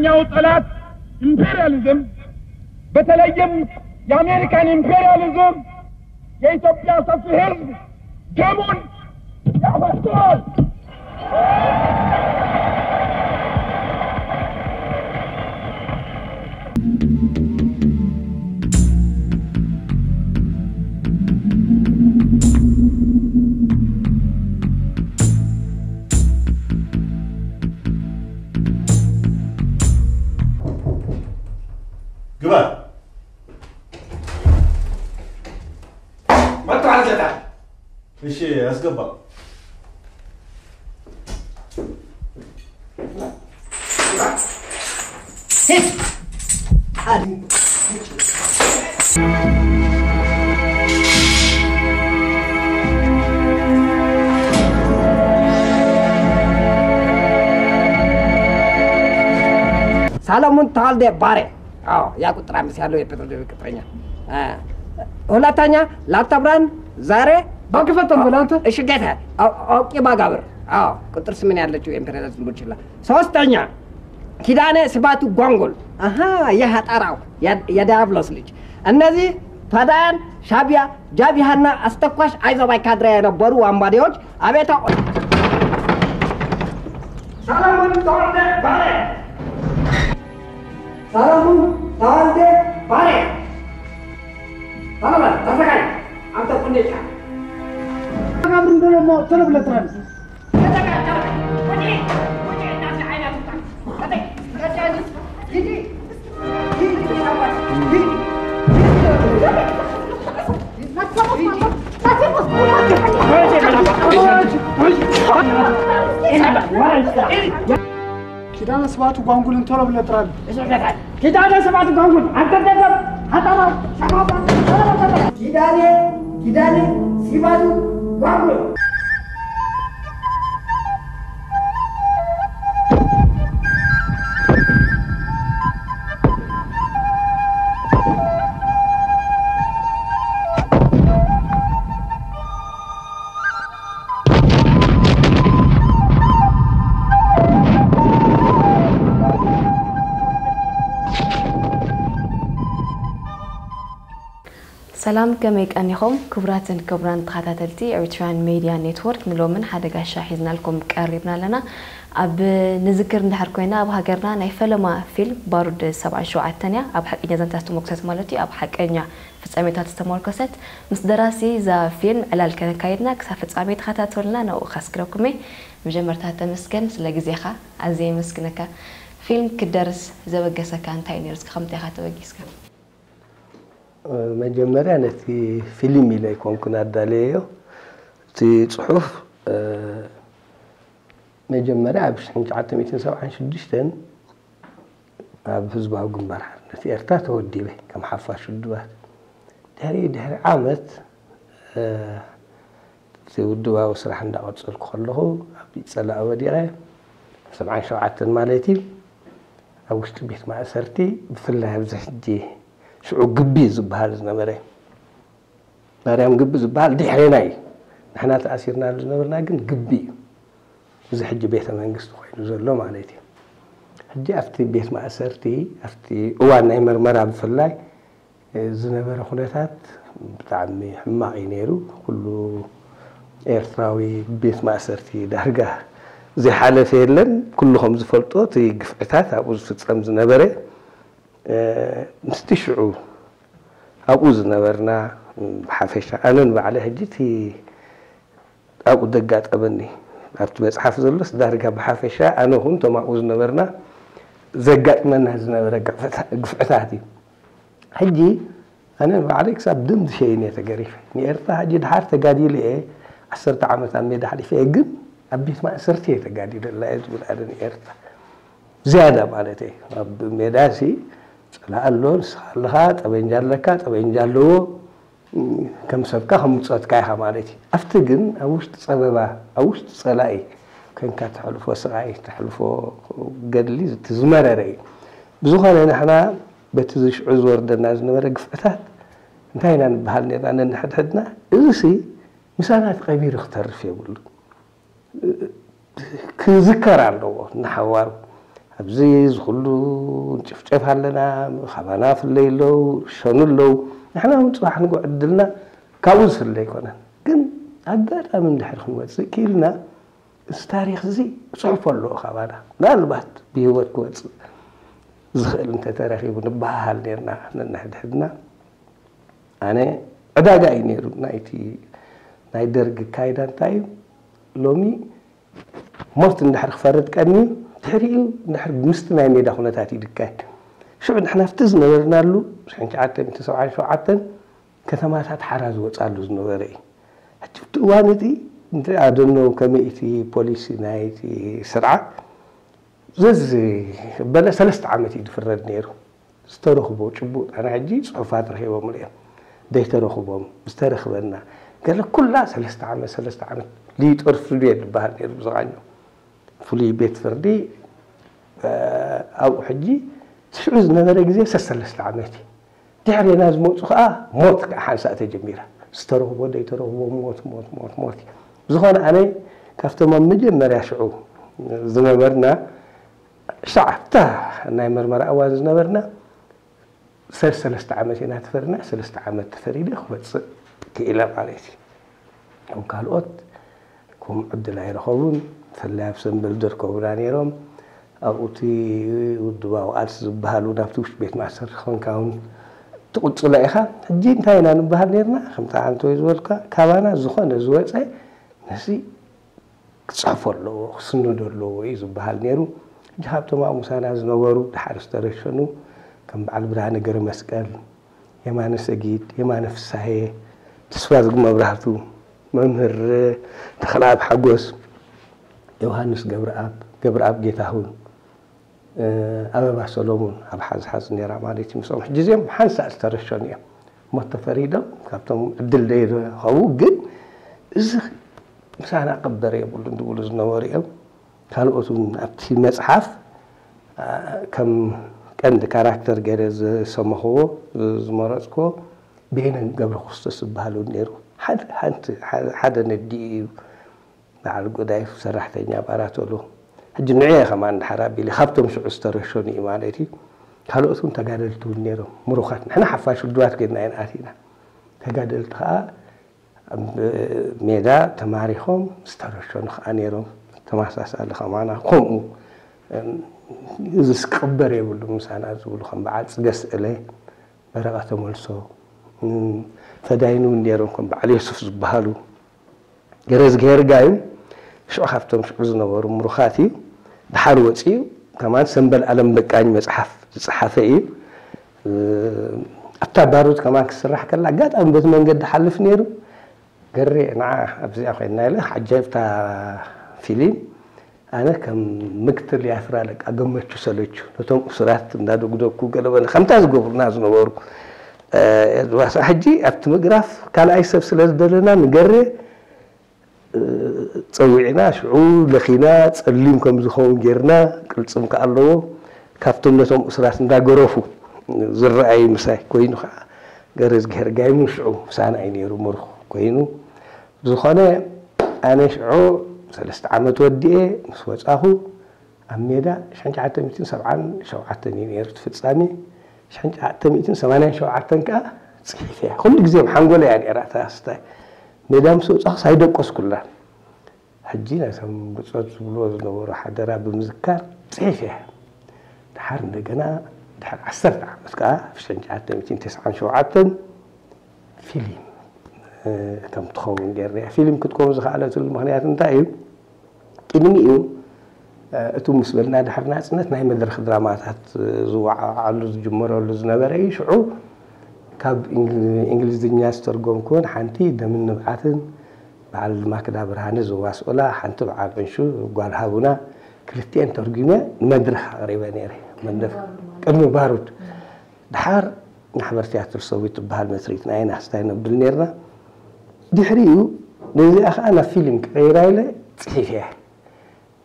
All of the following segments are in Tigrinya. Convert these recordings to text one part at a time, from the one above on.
ኛው ጠላት ኢምፔሪያሊዝም፣ በተለይም የአሜሪካን ኢምፔሪያሊዝም የኢትዮጵያ ሰፊ ህዝብ ደሙን ያፈሰዋል። ግባ። መጥቶ አልዘታ። እሺ፣ አስገባ። ሳሎሞን ተዋልደ ባሬ። አዎ፣ ያ ቁጥር አምስት ያለው የፔትሮ ዶቪድ ቅጥረኛ። አ፣ ሁለተኛ ላተብራን ዛሬ በክፈት ተንበል አንተ። እሺ ጌታ፣ አው-፣ አውቂ ባጋብር። አዎ፣ ቁጥር ስምንት ያለችው የኢምፔሪያሊዝም ቡችላ። ሶስተኛ ኪዳነ ስባቱ ጓንጉል። አሃ፣ ይህ አጣራው የ-፣ የዲያብሎስ ልጅ። እነዚህ ፈዳያን ሻቢያ፣ ጃብሃና አስተኳሽ አይዞባይ ካድሬ የነበሩ ወንባዴዎች። አቤት አቆ-፣ ሰላሙን ተወልደ ባሬ። ሰላሙን ተወልደ ባሬ። ሰላም ተፈቃይ። አንተ ቁንዴጫ። አብርን ደሞ ቶሎ ብለህ ጥራን። ኪዳነ ስብሐቱ ጓንጉልን ቶሎ ብለህ ጥራን። ኪዳነ ስብሐቱ ጓንጉል፣ አንተ ደደብ፣ አጣራው፣ ሸፋፋ፣ ኪዳነ፣ ኪዳነ ስብሐቱ ጓንጉል። ሰላም፣ ከመይ ቀኒኹም? ክቡራትን ክቡራን ተኸታተልቲ ኤሪትራን ሜድያ ኔትወርክ፣ ንሎምን ሓደ ጋሻ ሒዝናልኩም ቀሪብና ኣለና። ኣብ ንዝክር እንድሕር ኮይና፣ ኣብ ሃገርና ናይ ፈለማ ፊልም ባሩድ ሰብዓን ሸውዓተን እያ። ኣብ ሓቀኛ ዛንታ ዝተሞክሰት ማለት እዩ፣ ኣብ ሓቀኛ ፍጻሜታት ዝተሞርኮሰት። ምስ ደራሲ እዛ ፊልም ዕላል ከነካይድና፣ ክሳብ ፍጻሜ ተኸታተሉና፣ ናብኡ ከስግረኩም እየ። መጀመርታ ተመስገን ስለ ግዜኻ፣ ኣዝየ የመስግነካ። ፊልም ክትደርስ ዘበገሰካ እንታይ እዩ ነይሩ? እስኪ ከምንታይ ኢኻ ተበጊስካ? መጀመርያ ነቲ ፊልም ኢለ ኣይኮንኩን ኣዳለየዮ። እቲ ጽሑፍ፣ እ፣ መጀመርያ ኣብ ሽሕን ትሽዓተ ሚእትን ሰብዓን ሽዱሽተን ኣብ ህዝባዊ ግንባር ሓርነት ኤርትራ ተወዲበ ከም ሓፋሽ ውድባት። ድሕሪ፣ ድሕሪ ዓመት፣ እ፣ እቲ ውድባዊ ስራሕ እንዳቐጸልኩ ከለኹ ኣብ ጸላኢ ወዲቐ፣ ሰብዓን ሸውዓተን ማለት እዩ። ኣብ ውሽጢ ቤት ማእሰርቲ፣ ብፍላይ ኣብዚ ሕጂ ሽዑ ግቢ ዝበሃል ዝነበረ፣ ማርያም ግቢ ዝበሃል ድሕሬና እዩ። ንሕና ተኣሲርናሉ ዝነበርና ግን ግቢ እዩ። እዚ ሕጂ ቤተ መንግስቲ ኮይኑ ዘሎ ማለት እዩ። ሕጂ ኣብቲ ቤት ማእሰርቲ፣ ኣብቲ እዋን ናይ መርመራ ብፍላይ፣ እ፣ ዝነበረ ኩነታት ብጣዕሚ ሕማቕ እዩ ነይሩ። ኩሉ ኤርትራዊ ቤት ማእሰርቲ ዳርጋ ዘይሓለፈ የለን። ኩሉ ከም ዝፈልጦ እቲ ግፍዕታት ኣብኡ ዝፍጸም ዝነበረ፣ እ፣ ምስቲ ሽዑ ኣብኡ ዝነበርና፣ ም፣ ብሓፈሻ ኣነ ንባዕለይ ሕጂ እቲ ኣብኡ ዘጋጠመኒ ኣብቲ መጽሓፍ ዘሎስ ዳርጋ ብሓፈሻ ኣነ ኹን እቶም ኣብኡ ዝነበርና ዘጋጥመና ዝነበረ ግፍዕታ-፣ ግፍዕታት እዩ። ሕጂ ኣነ ንባዕለይ ክሳብ ደም ዝሸይን እየ ተገሪፈ። ንኤርትራ ሕጂ ድሓር ተጋዲለ እየ፣ ዓሰርተ ዓመት ኣብ ሜዳ ኣሕሊፈ እየ፣ ግን ኣብ ቤት ማእሰርቲ እየ ተጋዲለላ እየ ዝብል ኣነ ንኤርትራ። ዝያዳ ማለት እየ። ኣብ ሜዳሲ ጸላኢ ኣሎ፣ ንስኻ ኣለኻ፣ ጠበንጃ ኣለካ፣ ጠበንጃ ኣለዎ፣ ከም ሰብካ ከም ብጾትካ ኢኻ ማለት እዩ። ኣብቲ ግን ኣብ ውሽጢ ጸበባ፣ ኣብ ውሽጢ ጸላኢ ኮንካ ተሕልፎ ስቓይ፣ ተሕልፎ ገድሊ እቲ ዝመረረ እዩ። ብዝኾነ ንሕና በቲ ዝሽዑ ዝወርደና ዝነበረ ግፍዕታት እንታይ ኢና ንበሃል ነርና ነንሕድሕድና? እዚሲ ምሳና ተቐቢሩ ክተርፍ የብሉን። ክዝከር ኣለዎ ንሓዋሩ። ኣብዚ ዝኹሉ ንጭፍጨፍ ኣለና፣ ካባና ፍለይ ኣለዉ፣ ሸኑ ኣለዉ። ንሕና እውን ጽባሕ ንግሆ ዕድልና ካብኡ ዝፍለ ኣይኮነን። ግን ኣጋጣሚ እንድሕር ክንወጽእ ክኢልና፣ እዚ ታሪኽ እዚ ክጽሕፎ ኣለዎ ካባና። ምናልባት ብህይወት ክወጽእ ዝኽእል እንተተረኺቡ ንበሃሃል ኔርና ነንሕድሕድና። ኣነ ዕዳጋ እዩ ነይሩ ናይቲ ናይ ደርግ ኣካይዳ። እንታይ እዩ ሎሚ ሞት እንድሕር ክፈርድ ቀንዩ፣ ድሕሪኡ እንድሕር ምስቲ ናይ ሜዳ ኩነታት እዩ ዝካየድ። ሽዑ ንሕና ኣብቲ ዝነበርናሉ ሽሕን ትሽዓተ ሚእትን ሰብዓን ሸውዓተን ከተማታት ሓራ ዝወጻሉ ዝነበረ እዩ። ሕጂ ኣብቲ እዋን እቲ እንታይ ኣደኖ ከመይ እቲ ፖሊሲ ናይቲ ስርዓት ዘዝ በለ ሰለስተ ዓመት እዩ ዝፍረድ ነይሩ። ዝተረኽቦ ጭቡጥ ኣነ ሕጂ ጽሑፋት ረኺቦም እዮም። ዘይተረኽቦም ዝተረኽበና ገለ ኩላ ሰለስተ ዓመት፣ ሰለስተ ዓመት ሊጦር ፍርዱ እየ ዝበሃል ነይሩ ብዝቓኘው። ፍሉይ ቤት ፍርዲ፣ እ፣ ኣብኡ ሕጂ ሽዑ ዝነበረ ግዜ ሰሰለስተ ዓመት እዩ። ድሕሬና ዝመጹ ከኣ ሞት ከኣ ሓንሳእ ተጀሚራ። ዝተረኽቦ ዘይተረኽቦ ሞት፣ ሞት፣ ሞት፣ ሞት እዩ። ዝኾነ ኣነ ካብቶም ኣብ መጀመርያ ሽዑ ዝነበርና፣ ሽዓ ኣብታ ናይ መርመራ እዋን ዝነበርና፣ ሰለስተ ዓመት ኢና ተፈሪድና፣ ሰለስተ ዓመት ተፈሪደ ክወጽእ ክኢለ ማለት እዩ። እቶም ካልኦት ከምኡ ዕድል ኣይረኸቡን። ብፍላይ ኣብ ሰምበል ዝርከቡና ነይሮም። ኣብኡ እቲ ውድባዊ ቃልሲ ዝበሃል እውን ኣብቲ ውሽጢ ቤት ማእሰርቲ ኮንካ እውን ትቕጽሎ ኢኻ። ሕጂ እንታይ ኢና ንበሃል ነይርና? ከምቲ ኣንቶይ ዝበልካ፣ ካባና ዝኾነ ዝወጸ ነዚ ክጽሕፎ ኣለዎ፣ ክስንዶ ኣለዎ እዩ ዝበሃል ነይሩ። ሕጂ ካብቶም ኣብኡ ምሳና ዝነበሩ፣ ደሓር ዝተረሸኑ፣ ከም በዓል ብርሃነ ገረመስቀል፣ የማነ ሰጊድ፣ የማነ ፍሳሄ፣ ተስፋዝጊ መብራህቱ፣ መምህር ተኽለኣብ ሓጎስ፣ ዮሃንስ ገብረኣብ፣ ገብረኣብ ጌታሁን፣ እ፣ ኣበባ ሰሎሙን ኣብ ሓዝሓዝ ነይራ ማለት እዩ። ምስኦም ሕጂ እዚኦም ሓንሳእ ዝተረሸኑ እዮም። ሞት ተፈሪዶም ካብቶም ዕድል ዘይረኸቡ፣ ግን እዚ ምሳና ክቅበር የብሉን ዝብሉ ዝነበሩ እዮም። ካልኦት እውን ኣብቲ መጽሓፍ፣ አ፣ ከም ቀንዲ ካራክተር ገይረ ዝሰመኽዎ፣ ዝመረጽክዎ፣ ቤነን ገብረክርስቶስ ዝበሃል እውን ነይሩ። ሓደ፣ ሓንቲ፣ ሓደ፣ ሓደ ነዲኡ እዩ። በዓል ጎዳይፍ ሰራሕተኛ ባራቶሎ። ሕጂ ንዕየ ከማን ድሓር ኣቢለ ካብቶም ሽዑ ዝተረሸኑ እዩ ማለት እዩ። ካልኦት እውን ተጋደልቲ እውን ነይሮም፣ ምሩኻት። ንሕና ሓፋሽ ውድባት ኮይንና ኢና ኣቲና። ተጋደልቲ ከኣ ኣብ ሜዳ ተማሪኾም ዝተረሸኑ ከኣ ነይሮም። ተመሳሳሊ ከማና ከምኡ፣ እም፣ እዚስ ክቕበር የብሉ ምሳና ዝብሉ ከም በዓል ጽገ ስእለ፣ በረቐ ተመልሶ፣ እም፣ ፈዳይን እውን ነይሮም ከም በዓል ዮሱፍ ዝበሃሉ። ገረዝግሄር ጋይም ሽዑ ካብቶም ሽዑ ዝነበሩ ምሩኻት እዩ። ደሓር ወፂኡ ከማን ሰምበል ኣለም በቃኝ መፅሓፍ ዝፀሓፈ እዩ። እ፣ ኣብታ ባሩድ ከማን ክስራሕ ከላ ኣጋጣሚ በቲ መንገዲ ሓልፍ ነይሩ። ገሬ ንዓ ኣብዚኣ ኮይና ኢለ ዓጀብታ ፊሊም ኣነ ከም ምክትል ያስራ ለቃ ገመቹ ሰለቹ ነቶም እሱራት እንዳደጉደኩ ገለበለ ከምታ ዝገብሩና ዝነበሩ፣ እ፣ ዋሳ ሕጂ ኣብቲ ምግራፍ ካልኣይ ሰብ ስለ ዝደለና ንገሬ፣ እ፣ ጸዊዕና ሽዑ ለኺና ጸሊም ከም ዝኸውን ጌርና ቅልጽም ከኣ ኣለዎ። ካብቶም ነቶም እሱራት እንዳገረፉ ዝረኣይ ምሳይ ኮይኑ ከኣ ገረዝግሄር ጋይሙ ሽዑ ምሳና እዩ ነይሩ ምሩኽ ኮይኑ። ብዝኾነ ኣነ ሽዑ ሰለስተ ዓመት ወዲኤ ምስ ወጻኹ ኣብ ሜዳ ሽሕን ትሽዓተ ሚእትን ሰብዓን ሸውዓተን እዩ ነይሩ እቲ ፍጻሜ። ሽሕን ትሽዓተ ሚእትን ሰማንያን ሸውዓተን ከኣ ጽሒፈ እያ። ኩሉ ግዜ ኣብ ሓንጎለይ እያ ነይራ እታ ስታይ። ሜዳ ምስ ወጻኹስ ኣይደቀስኩላን። ሕጂ ነቶም ብጾት ዝብልዎ ዝነበሩ ሓደራ ብምዝካር ጽሒፈ እያ። ደሓር እንደገና ድሕሪ ዓሰርተ ዓመት ከኣ ኣብ ሽሕን ትሽዓተ ሚእትን ተስዓን ሸውዓተን ፊልም፣ እ፣ ከም ትኸውን ገይረያ። ፊልም ክትከውን ዝኸኣለትሉ ምኽንያት እንታይ እዩ? ቅድሚኡ፣ እ፣ እቱ ምስ በልና ድሕሪ ናጽነት ናይ መድረኽ ድራማታት፣ እ፣ ዝወዓዓሉ ዝጅመረሉ ዝነበረ እዩ። ሽዑ ካብ እንግሊ-፣ እንግሊዝኛ ዝተርጎምኩወን ሓንቲ ደምን ንብዓትን፣ በዓል ማክዳ ብርሃነ ዝዋስኦላ፣ ሓንቲ በዓል ዕንሹ ጓል ሃቡና፣ ክልቲኤን ተርጉመ ንመድረኽ ኣቕሪበ ነይረ። መድረኽ ቅድሚ ባሩድ። ድሓር ማሕበር ትያትር ሰዊት ትበሃል መስሪትና ኢና ስታይ ነብል ነርና። ድሕሪኡ ነዚኣ ከኣ ናብ ፊልም ክቐይራ ኢለ ጽሒፈያ።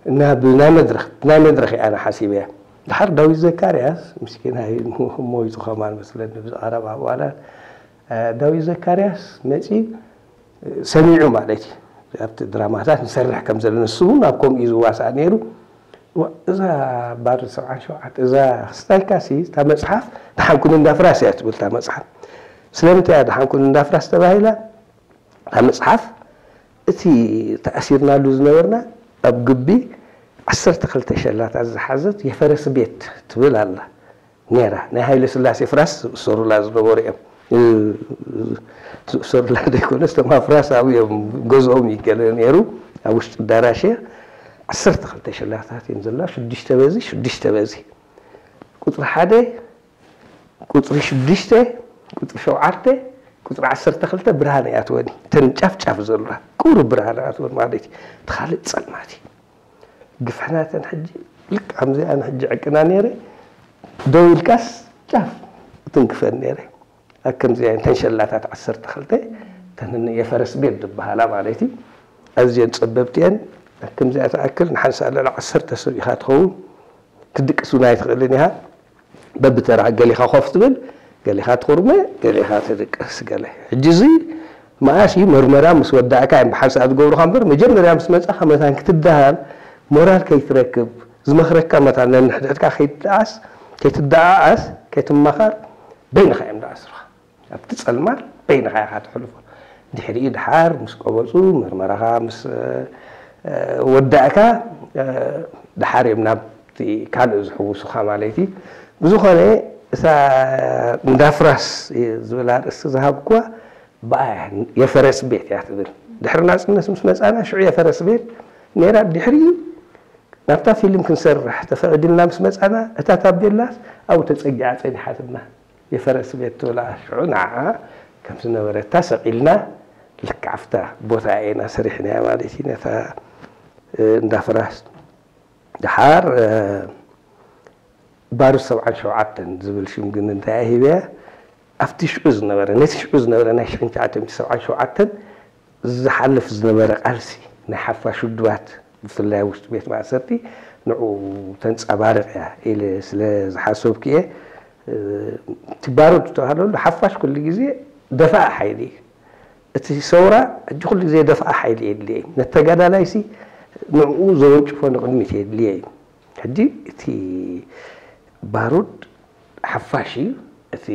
ናብ ናይ መድረኽ፣ ናይ መድረኽ እያ ኣነ ሓሲበያ። ድሓር ዳዊት ዘካርያስ ምስኪናይ ሞይቱ ከማን መስለኒ ብዝቐረባ እዋናት፣ እ፣ ዳዊት ዘካርያስ መጺኡ ሰሚዑ ማለት እዩ። ኣብቲ ድራማታት ንሰርሕ ከም ዘለና ንሱ እውን ኣብ ከምኡ እዩ ዝዋሳእ ነይሩ። እዛ ባር ሰብዓን ሸውዓተ እዛ ክስታይካሲ እታ መፅሓፍ ደሓንኩን እንዳፍራስ እያ ትብል። እታ መፅሓፍ ስለምንታይ እያ ደሓንኩን እንዳፍራስ ተባሂላ? እታ መፅሓፍ እቲ ተኣሲርናሉ ዝነበርና ኣብ ግቢ ዓሰርተ ክልተ ሸላታት ዝሓዘት የፈረስ ቤት ትብል ኣላ ነይራ። ናይ ሃይለ ስላሴ ፍራስ ዝእሰሩላ ዝነበሩ እዮም። ዝእሰሩላ ዘይኮነስ፣ እቶም ኣፍራስ ኣብኡ እዮም፣ ገዝኦም እዩ ገለ ነይሩ። ኣብ ውሽጢ ኣዳራሽ እያ። ዓሰርተ ክልተ ሸላታት እዮም ዘለዋ። ሽዱሽተ በዚ ሽዱሽተ በዚ፣ ቁፅሪ ሓደ፣ ቁፅሪ ሽዱሽተ፣ ቁፅሪ ሸውዓተ፣ ቁፅሪ ዓሰርተ ክልተ ብርሃን ይኣትወኒ። እተን ጫፍ ጫፍ ዘለዋ ቁሩብ ብርሃን ይኣትወኒ ማለት እዩ። እቲ ካልእ ፀልማት እዩ። ግፍሕናተን ሕጂ ልክ ከምዚ ኣነ ሕጂ ዕቅና ነይረ፣ ደው ኢልካስ ጫፍ ትንክፈን ነይረ። ኣብ ከምዚኣ እተን ሸላታት ዓሰርተ ክልተ፣ እተን የፈረስ ቤት ዝበሃላ ማለት እዩ። ኣዝየን ጸበብቲ እየን። ኣብ ከምዚኣ ትኣክል ንሓንሳእ ልዕሊ ዓሰርተ ሰብ ኢኻ ትኸውን። ክትድቅስ እውን ኣይትኽእልን ኢኻ። በብተራ ገሊኻ ኮፍ ትብል፣ ገሊኻ ትኹርመ፣ ገሊኻ ትድቅስ፣ ገለ። ሕጂ እዚ መኣስ እዩ መርመራ ምስ ወዳእካ እዮም ብሓንሳእ ዝገብሩኻ እምበር፣ መጀመርያ ምስ መጻኻ መታን ክትደሃር፣ ሞራል ከይትረክብ፣ ዝመኽረካ መታን ነንሕድሕድካ ከይትደኣስ፣ ከይትደኣኣስ፣ ከይትመኻር፣ በይንኻ እዮም ዝኣስሩኻ። ኣብቲ ጸልማት በይንኻ ኢኻ ተሕልፎ። ድሕሪኡ ደሓር ምስ ቆበጹ፣ መርመራኻ ምስ፣ እ፣ ወዳእካ፣ እ፣ ደሓር እዮም ናብቲ ካልእ ዝሕውሱኻ ማለት እዩ። ብዝኾነ፣ እታ እንዳ ፍራስ ዝብል ኣርእስቲ ዝሃብኩዋ ብኣ እያ፣ የፈረስ ቤት እያ ትብል። ድሕሪ ናጽነት ምስ መጻና፣ ሽዑ የፈረስ ቤት ነይራ። ድሕሪኡ ናብታ ፊልም ክንሰርሕ ተፈቒድልና ምስ መጻና፣ እታ ታቤላስ ኣብኡ ተጸጊዓ ጸኒሓትና። የፈረስ ቤት ትብላ ሽዑ ንዓኣ ከም ዝነበረታ ሰቒልና፣ ልክዕ ኣብታ ቦታ ኢና ሰሪሕናያ ማለት እዩ፣ ነታ፣ እ፣ እንዳ ፍራስ። ደሓር፣ እ፣ ባሩድ ሰብዓን ሸውዓተን ዝብል ሽም ግን እንታይ ሂበያ? ኣብቲ ሽዑ ዝነበረ፣ ነቲ ሽዑ ዝነበረ ናይ ሽሕን ትሽዓተ ሚእትን ሰብዓን ሸውዓተን ዝሓልፍ ዝነበረ ቃልሲ ናይ ሓፋሽ ውድባት፣ ብፍላይ ኣብ ውሽጢ ቤት ማእሰርቲ፣ ንዕኡ ተንጸባርቕ እያ ኢለ ስለ ዝሓሰብኩ እየ። እ፣ እቲ ባሩድ ዝተባህለሉ ሓፋሽ ኩሉ ግዜ ደፋኢ ሓይሊ እዩ። እቲ ሰውራ ሕጂ ኩሉ ግዜ ደፋኢ ሓይሊ የድልዮ እዩ። ነቲ ተጋዳላይሲ ንዕኡ ዘወንጭፎ ንቕድሚት የድልዮ እዩ። ሕጂ እቲ ባሩድ ሓፋሽ እዩ። እቲ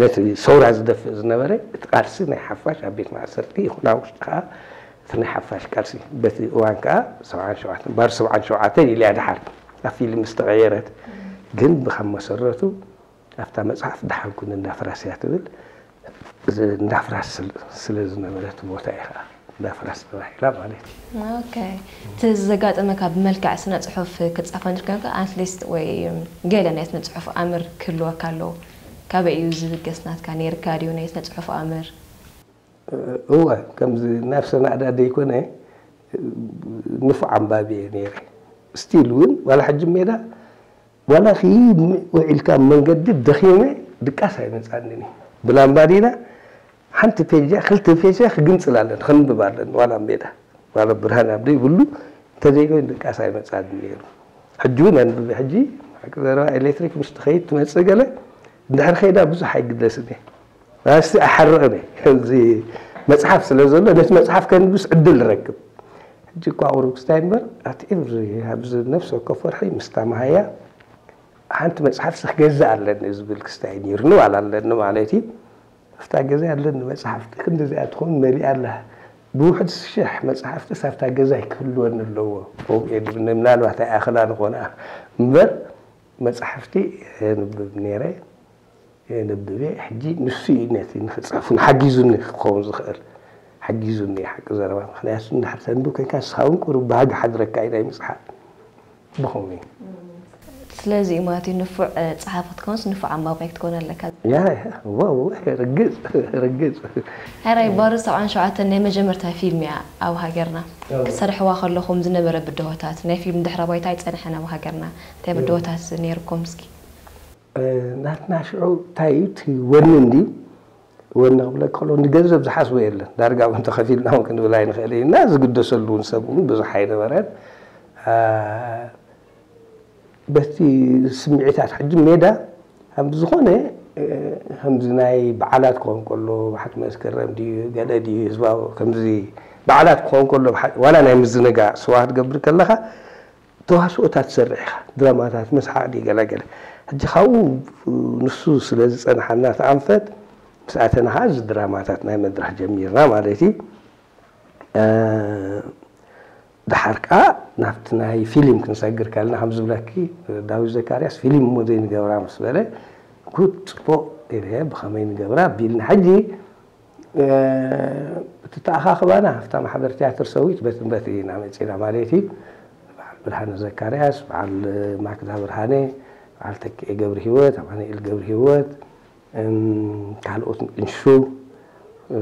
ነቲ ሰውራ ዝደፍእ ዝነበረ፣ እቲ ቃልሲ ናይ ሓፋሽ ኣብ ቤት ማእሰርቲ ይኹን ኣብ ውሽጢ ከኣ እቲ ናይ ሓፋሽ ቃልሲ፣ በቲ እዋን ከኣ ሰብዓን ሸውዓተን፣ ባር ሰብዓን ሸውዓተን ኢልያ ደሓር ኣብ ፊልም ዝተቐየረት። ግን ብኻብ መሰረቱ ኣብታ መጽሓፍ ደሓንኩን እንዳ ፍራስ እያ ትብል። እዚ እንዳ ፍራስ ስለ፣ ስለ ዝነበረ እቲ ቦታ እዩ ከኣ እንዳ ፍራስ ተባሂላ ማለት እዩ። ኦኬ። እቲ ዘጋጠመካ ብመልክዕ ስነ ጽሑፍ ክትጻፎ እንድርካ ኣትሊስት ወይ ገለ ናይ ስነ ጽሑፍ ኣምር ክህልወካ ኣለዎ። ካበይ እዩ ዝብገስ ናትካ? ነይርካ ድዩ ናይ ስነ ጽሑፍ ኣምር? እወ፣ ከምዚ ናብ ሰናዕዳ ደይኮነ፣ ንፉዕ ኣንባቢ እየ ነይረ። ስቲል እውን ዋላ ሕጂ ሜዳ፣ ዋላ ኺ ውዒልካ መንገዲ ደኺመ ድቃስ ኣይመጻንን እዩ። ብላምባዲና ሓንቲ ፔጅ እያ፣ ክልተ ፔጅ እያ ክግንጽል ኣለኒ፣ ከንብብ ኣለኒ። ዋላ ሜዳ፣ ዋላ ብርሃን ኣብ ዘይብሉ እንተዘይኮይኑ ድቃስ ኣይመጻንን ነይሩ። ሕጂ እውን ኣንብበ፣ ሕጂ ሓቂ ዘረባ ኤሌክትሪክ ምስ ትኸይድ ትመጽእ ገለ፣ እንድሕር ከይዳ ብዙሕ ኣይግደስን እየ። ኣስቲ ኣይሓርቕን እየ። ከምዚ መጽሓፍ ስለ ዘሎ፣ ነቲ መጽሓፍ ከንብስ ዕድል እረክብ። ሕጂ እኳ ቁሩብ ክስታይ እምበር፣ ኣቲ ኤቭሪ፣ ኣብዚ ነፍሲ ወከፍ ወርሒ ምስታ መሃያ ሓንቲ መጽሓፍ ሲ ክገዝእ ኣለኒ ዝብል ክስታይ ነይሩኒ፣ ዋላ ኣለኒ ማለት እዩ። ኣብታ ገዛይ ኣለኒ መጽሓፍቲ፣ ክንዲ እዚኣ ትኸውን መሊኣ ኣላ። ብውሑድ ሽሕ መጽሓፍትስ ኣብታ ገዛይ ክህልወኒ ኣለዎ። ከምኡ እየ ዝብል፣ ምናልባት ኣይኣኽላን ኾና እምበር፣ መጽሓፍቲ የንብብ ነይረ። የንብብ እየ። ሕጂ ንሱ እዩ ነቲ ንኽጽሕፉ ንሓጊዙኒ ክኸውን ዝኽእል። ሓጊዙኒ እዩ ሓቂ ዘረባ። ምኽንያቱ እንድሕር ተንብብ ኮይንካ ንስኻ እውን ቁሩብ ባህጊ ሓድረካ እዩ ናይ ምጽሓፍ። ብኸመይ? ስለዚ እዩ ማለት እዩ ንፉዕ፣ እ፣ ጸሓፊ ክትኮንስ ንፉዕ ኣንባባይ ክትኮን ኣለካ። ያ፣ ያ፣ እወ፣ እወ፣ ርግጽ፣ ርግጽ። ሕራይ ባሩድ ሰብዓን ሸውዓተን ናይ መጀመርታ ፊልም እያ ኣብ ሃገርና። እወ። ክትሰርሕዋ ከለኹም ዝነበረ ብድሆታት፣ ናይ ፊልም ድሕረ ባይታ ኣይጸንሐን ኣብ ሃገርና። እንታይ እወ። ብድሆታት ነይርኩም እስኪ? እ፣ ናትና ሽዑ እንታይ እዩ እቲ ወኒ እንድዩ? ወኒ ክብለካ ከሎ ንገንዘብ ዝሓስቦ የለን። ዳርጋ እውን ተኸፊልና እውን ክንብል ኣይንኽእል ኢና። ዝግደሰሉ እውን ሰብ እውን ብዙሕ ኣይነበረን። አ፣ በቲ ስምዒታት ሕጂ ሜዳ ከም ዝኾነ፣ እ፣ ከምዚ ናይ በዓላት ክኸውን ከሎ፣ በዓል መስከረም ድዩ፣ ገለ ድዩ፣ ህዝባዊ ከምዚ በዓላት ክኸውን ከሎ፣ ብሓ-፣ ዋላ ናይ ምዝንጋዕ ስዋ ክትገብር ከለኻ፣ ተዋስኦታት ትሰርሕ ኢኻ፣ ድራማታት መስሓቕ ድዩ ገለ ገለ። ሕጂ ካብኡ ንሱ ስለ ዝጸንሓና እቲ ኣንፈት፣ ምስ ኣተና ኸዓ እዚ ድራማታት ናይ መድረኽ ጀሚርና ማለት እዩ። እ፣ ደሓር ከኣ ናብቲ ናይ ፊልም ክንሰግር ከለና፣ ከም ዝብለኪ፣ ዳዊት ዘካርያስ ፊልም እሞ ዘይንገብራ ምስ በለ፣ ጉድ፣ ጽቡቕ ኢለ፣ ብኸመይ ንገብራ ቢልና። ሕጂ፣ እ፣ እቲ ተኣኻኽባና፣ ኣብታ ማሕበር ትያትር ሰዊት በትን በቲ ኢና መጺና ማለት እዩ። በዓል ብርሃነ ዘካርያስ፣ በዓል ማክዳ ብርሃነ፣ በዓል ተኪኤ ገብረ ህይወት፣ ኣማኑኤል ገብረ ህይወት፣ እም፣ ካልኦት፣ እንሹ፣ እ፣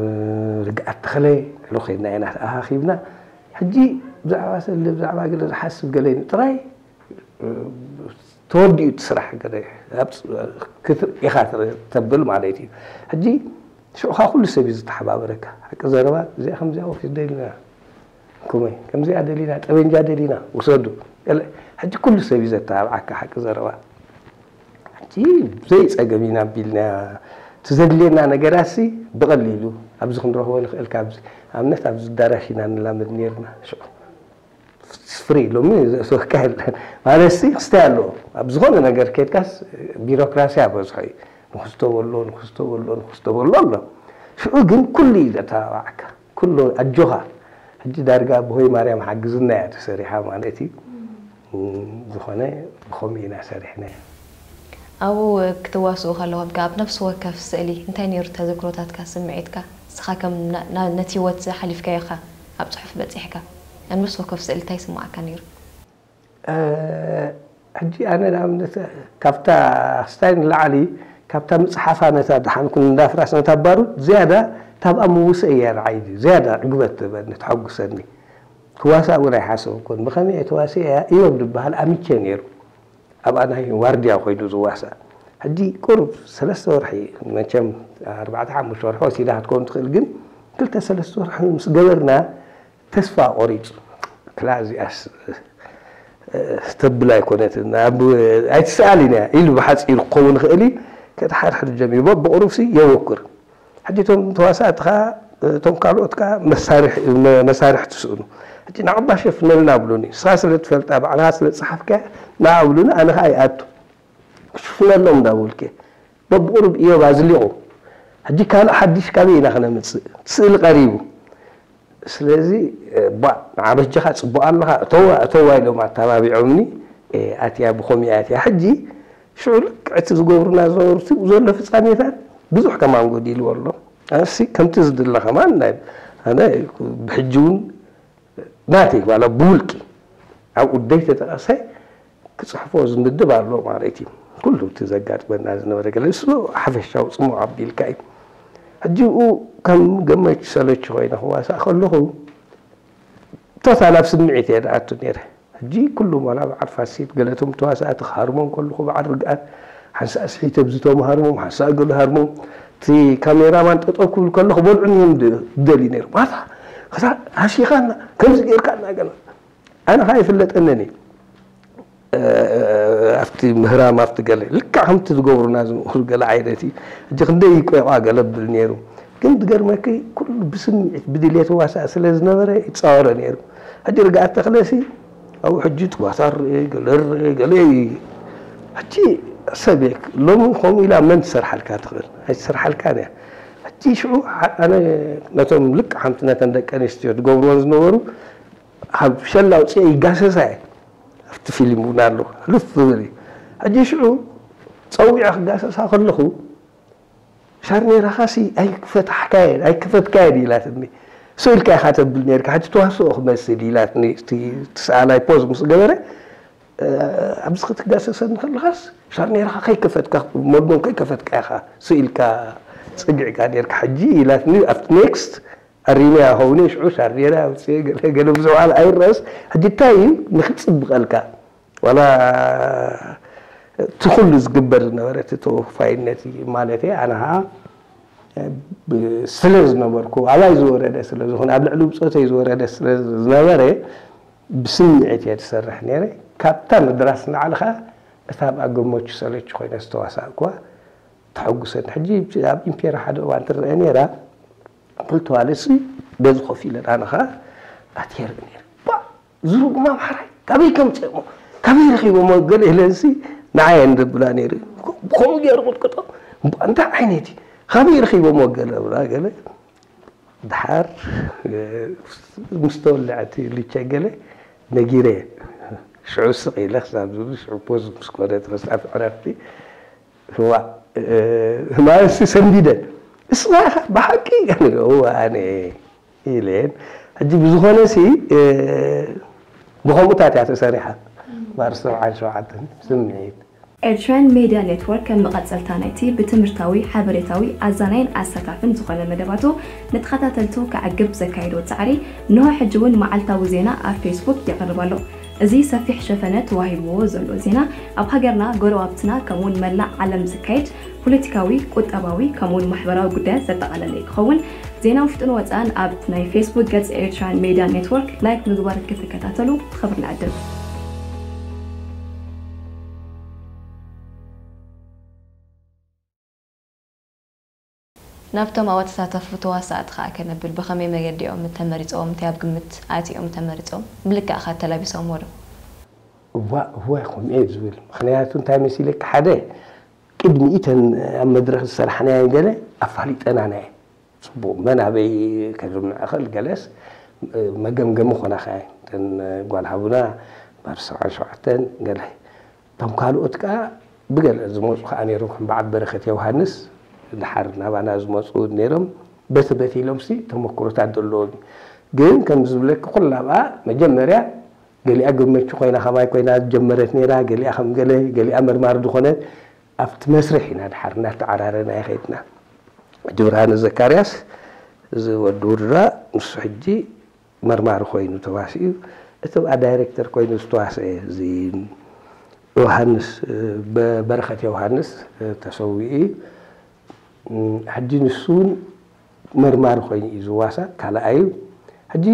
ርግኣት ተኽለ፣ ኢሉ ኸይድና ኢና ተኣኻኺብና። ሕጂ ብዛዕባ ሰለ፣ ብዛዕባ ገለ ዝሓስብ ገለ ጥራይ፣ እ፣ ተወዲኡ እቲ ስራሕ ገለ ኣብ ፅ-፣ ክትር-፣ ኢኻ ተብል ማለት እዩ። ሕጂ ሽዑ ኸዓ ኩሉ ሰብ እዩ ዝተሓባበረካ። ሓቂ ዘረባ፣ እዚኣ ከምዚኣ ወፊስ ደሊና፣ ኩመይ፣ ከምዚኣ ደሊና፣ ጠበንጃ ደሊና፣ ውሰዱ። ገለ፣ ሕጂ ኩሉ ሰብ እዩ ዘተባብዓካ፣ ሓቂ ዘረባ። ሕጂ ብዘይ ጸገም ኢና ኣቢልና፣ እቲ ዘድልየና ነገራትሲ ብቐሊሉ ኣብዚ ክንረኽቦ ንኽእል። ካብዚ ኣብነት ኣብዚ ኣዳራሽ ኢና ንላመድ ነይርና። ሽዑ ፍሪ ሎሚ ዘእተወካ የለን። ማለትሲ ክስታይ ኣለዎ። ኣብ ዝኾነ ነገር ከድካስ ቢሮክራሲ በዝሖ እዩ። ንክስቶ በሎ፣ ንክስቶ በሎ፣ ንክስቶ በሎ ኣሎ። ሽዑ ግን ኩሉ እዩ ዘተባብዓካ። ኩሉ ኣጆኻ። ሕጂ ዳርጋ ብሆይ ማርያም ሓግዝና እያ ተሰሪሓ ማለት እዩ። እም፣ ዝኾነ ብኸምኡ ኢና ሰሪሕናዮ። ኣብኡ ክትዋስኡ ከለኹም ከ ኣብ ነፍሲ ወከፍ ስእሊ እንታይ ነይሩ ተዘክሮታትካ፣ ስምዒትካ? ንስኻ ከም ና-፣ ና-፣ ነቲ ህይወት ሓሊፍካዮ ኢኻ ኣብ ጽሑፍ በጺሕካ። ኣብ ነፍሲ ወከፍ ስእሊ እንታይ ይስምዓካ ነይሩ? እ፣ ሕጂ ኣነ ንኣብነት ካብታ ክስታይ ንላዕሊ፣ ካብታ ምጽሓፋ ነታ ደሓን ኩን እንዳፍራስ ነታ ባሩድ ዝያዳ፣ እታ ኣብኣ ምውሰ እያ ንዓይ ዝያዳ ዕግበት ትህበኒ፣ ተሐጉሰኒ። ክዋሳእ እውን ኣይሓሰብኩን። ብኸመይ እየ ተዋሲኤያ? እዮብ ዝበሃል ኣምቼ ነይሩ። ኣብኣ ናይ ዋርድያ ኮይኑ ዝዋሳእ። ሕጂ ቁሩብ ሰለስተ ወርሒ፣ መቸም ኣርባዕተ ሓሙሽተ ወርሒ ወሲዳ ክትከውን ትኽእል፣ ግን ክልተ ሰለስተ ወርሒ ምስ ገበርና ተስፋ ቆሪጹ። ክላ እዚኣስ፣ እ፣ ተብል ኣይኮነትን። ኣብ፣ ኣይትስኣልን እያ ኢሉ ብሓጺሩ ክኸውን ይኽእል እዩ። ከድሓድሕድ ጀሚሩ። በብቑሩብሲ የወኩር። ሕጂ እቶም ተዋሳእቲ ኸኣ፣ እቶም ካልኦት ከኣ መሳርሒ፣ መ-፣ መሳርሒ ትስእኑ። ሕጂ ንዓባ ሸፍነልና ብሉኒ። ንስኻ ስለ ትፈልጣ፣ ባዕልኻ ስለ ዝጸሓፍካያ፣ ንዓ ብሉኒ፣ ኣነ ኸኣ ይኣቱ። ክሽፍነሎም እንዳበልኩ። በብቑሩብ እዮብ ኣዝሊቑ። ሕጂ ካልእ ሓድሽ ካበይ ኢና ክነምጽእ? እቲ ስእሊ ቀሪቡ። ስለዚ፣ እ፣ ባ፣ ንዓ በጃኻ ጽቡቕ ኣለኻ፣ እተዋ፣ እተዋ ኢሎም ኣተባቢዖምኒ፣ እ፣ ኣትያ ብኸምኡ ኣትያ። ሕጂ ሽዑ ልክዕ እቲ ዝገብሩና ዝነበሩ እቲ ዘሎ ፍጻሜታት ብዙሕ ከማን ጎዲልዎ ኣሎ። ኣነሲ ከምቲ ዝድለ ከማን ናይ፣ ኣነ ብሕጂ እውን ናተይ ዋላ ብውልቂ ኣብኡ ደይተጠቐሰ ክጽሕፎ ዝምድብ ኣሎ ማለት እዩ። ኩሉ እቲ ዘጋጥመና ዝነበረ ገለ ንሱ ሓፈሻዊ ጽምው ኣቢልካ እዩ። ሕጂ ብኡ ከም ገመች ሰለች ኮይነ ክዋሳእ ከለኹ ቶታል ኣብ ስምዒት እየ ዝኣቱ ነይረ። ሕጂ ኩሉ ዋላ በዓል ፋሲል ገለቶም ተዋሳእቲ ክሃርሞም ከለኹ በዓል ርግኣት ሓንሳእ ስሒተ ብዚ ቶም ሃርሞም ሓንሳእ ገሉ ሃርሞም እቲ ካሜራማን ጠጠው ክብል ከለኹ በልዑኒ እዮም ድ-፣ ዝደልዩ ነይሩ። ማታ ከዛ ሃሲኻና ከምዚ ጌርካና ገለ ኣነ ኸኣ ይፍለጠንን እዩ። እ፣ ኣብቲ ምህራም ኣብቲ ገለ ልክዕ ከምቲ ዝገብሩና ዝምእኩ ገለ ዓይነት እዩ። ሕጂ ክንደይ ቆይቋ ገለ ብል ነይሩ። ግን ዝገርመኪ ኩሉ ብስምዒት ብድሌት ዋሳእ ስለ ዝነበረ ይጻወረ ነይሩ። ሕጂ ርግኣት ተኽለሲ ኣብኡ ሕጂ ትጓሳር ገለ ርእ ገለ እዩ። ሕጂ ሰብ እየ ሎሚ ከምኡ ኢላ መን ትሰርሓልካ ትኽእል? ኣይትሰርሓልካን እያ። ሕጂ ሽዑ ሓ-፣ ኣነ ነቶም ልክዕ ከምቲ ነተን ደቂ ኣንስትዮ ዝገብርዎን ዝነበሩ ካብ ሸላ ኣውፅአ ይጋሰሳ እየ። ኣብቲ ፊልም እውን ኣሎ። ህልፍ ዝብል እዩ። ሕጂ ሽዑ ፀዊዐ ክጋሰሳ ከለኹ፣ "ሻርኔራኻሲ ኣይፈታሕካየን፣ ኣይከፈትካየን" ኢላትኒ። "ስኢልካ ኢኻ ተብል ነርካ፣ ሕጂ ተዋስኦ ክመስል" ኢላትኒ። እቲ፣ እቲ ሰኣላይ ፖዝ ምስ ገበረ፣ "እ፣ ኣብዚ ክትጋሰሰኒ ከለኻስ ሻርኔራኻ ከይከፈትካ፣ መድጎን ከይከፈትካ ኢኻ ስኢልካ፣ ጸጊዕካ ነርካ ሕጂ" ኢላትኒ። ኣብቲ ኔክስት ኣሪመያ ኸውን እየ፣ ሽዑ ሻርኔራ ኣውፅኤ ገለ ገለ ብዙሕ ዋላ ኣይረኣስ። ሕጂ እንታይ እዩ ንኽፅብቐልካ? ዋላ እቲ ኩሉ ዝግበር ዝነበረ እቲ ተወፋይነት እዩ ማለት እየ። ኣነ ኸዓ ብ-፣ ስለ ዝነበርኩ፣ ኣባይ ዝወረደ ስለ ዝኾነ፣ ኣብ ልዕሊ ብፆተይ ዝወረደ ስለ ዝነበረ፣ ብስምዒት እየ ዝሰርሕ ነይረ። ካብታ ምድራስ ንላዕሊ ኸዓ እታ ኣብኣ ገመቹ ሰለቹ ኮይነ ዝተዋሳእኩዋ ተሐጉሰኒ። ሕጂ ኣብ ኢምፔራ ሓደ እዋን ትረአ ነይራ። ክልተ ዋልሲ በዚ ኮፍ ኢለን ኣነ ኸዓ ኣትየ ርኢ ነይረ። ባ፣ ዝርጉም ኣምሓራይ ካበይ ከምፅኦሞ፣ ካበይ ረኺቦሞ ገለ ኢለንሲ ንዓየ እንደብላ ነይሩ። ከምኡ ገይሩ ቅጥቅጦ። እንታይ ዓይነት እዩ? ካበይ ረኺቦሞ ገለ ብላ ገለ። ድሓር ምስ ተወለዐ እቲ ልቸ ገለ ነጊረ። ሽዑ ስቕ ኢለ ክሳብ ዝብል ሽዑ ፖዝ ምስ ኮነ ተወሳኺ ዕረፍቲ እዋ፣ ማለትሲ ሰንቢደ። እስኻ ኢኻ ብሓቂ? እዋ ኣነ ኢለን። ሕጂ ብዝኾነ ሲ ብኸምኡታት እያ ተሰሪሓ። ማርስ ሰብዓን ሸውዓተን ስምዒት። ኤርትራን ሜድያ ኔትወርክ ከም መቐጸልታ ናይቲ ብትምህርታዊ፣ ሓበሬታዊ፣ ኣዛናይን ኣሳታፍን ዝኾነ መደባቱ ንተኸታተልቱ ከዕግብ ዘካየዶ ጻዕሪ እንሆ ሕጂ እውን መዓልታዊ ዜና ኣብ ፌስቡክ የቕርብ ኣሎ። እዚ ሰፊሕ ሸፈነ ተዋሂብዎ ዘሎ ዜና ኣብ ሃገርና፣ ጎረባብትና ከምኡውን መላእ ዓለም ዝካየድ ፖለቲካዊ፣ ቁጠባዊ ከምኡውን ማሕበራዊ ጉዳያት ዘጠቓለለ ክኸውን ዜና ውሽጥን ወፃእን ኣብ ናይ ፌስቡክ ገጽ ኤርትራን ሜድያ ኔትወርክ ላይክ ምግባር ክትከታተሉ ብኽብሪ ንዕድም። ናብቶም ኣብኣ ተሳተፉ ተዋሳእቲ ከኣ ከነብል፣ ብኸመይ መገዲ እዮም ተመሪጾም? እንታይ ኣብ ግምት ኣትዮም ተመሪጾም? ብልክዕ ከ ተላቢሶምዎ ዶ? እዋ እዋ ከምኡ እየ ዝብል። ምኽንያቱ እንታይ መሲለካ፣ ሓደ ቅድሚ እተን ኣብ መድረኽ ዝሰራሕናየን ገለ ኣፋሊጠናናየን። ጽቡቕ መን ኣበይ ከድምዕ ይኽእል ገለስ መገምገሚ ኾናኻየን። እተን ጓል ሃቡና ማርስ ሰብዓን ሸውዓተን ገለ እቶም ካልኦት ከኣ ብገለ ዝመጹ ከኣ ነይሮም፣ ከም በዓል በረኸት ዮሃንስ ድሓር ናባና ዝመጹ እውን ነይሮም። በቲ በቲ ኢሎምሲ ተመክሮታት ዘለዎም እዩ። ግን ከም ዝብለኪ ኩላ ብኣ መጀመርያ ገሊኣ ገመቹ ኮይና ከማይ ኮይና ዝጀመረት ነይራ፣ ገሊኣ ከም ገለ፣ ገሊኣ መርማሪ ዝኾነት ኣብቲ መስርሕ ኢና ድሓር እናተዓራረና ይኸድና። ሕጂ ብርሃነ ዘካርያስ እዚ ወዲ ውርራ ንሱ ሕጂ መርማሪ ኮይኑ ተዋሲኡ፣ እቲ ብኣ ዳይሬክተር ኮይኑ ዝተዋሰየ እዚ ዮሃንስ፣ በ-፣ በረኸት ዮሃንስ ተሰዊኡ እዩ። ሕጂ ንሱ እውን መርማሪ ኮይኑ እዩ ዝዋሳእ፣ ካልኣይ እዩ። ሕጂ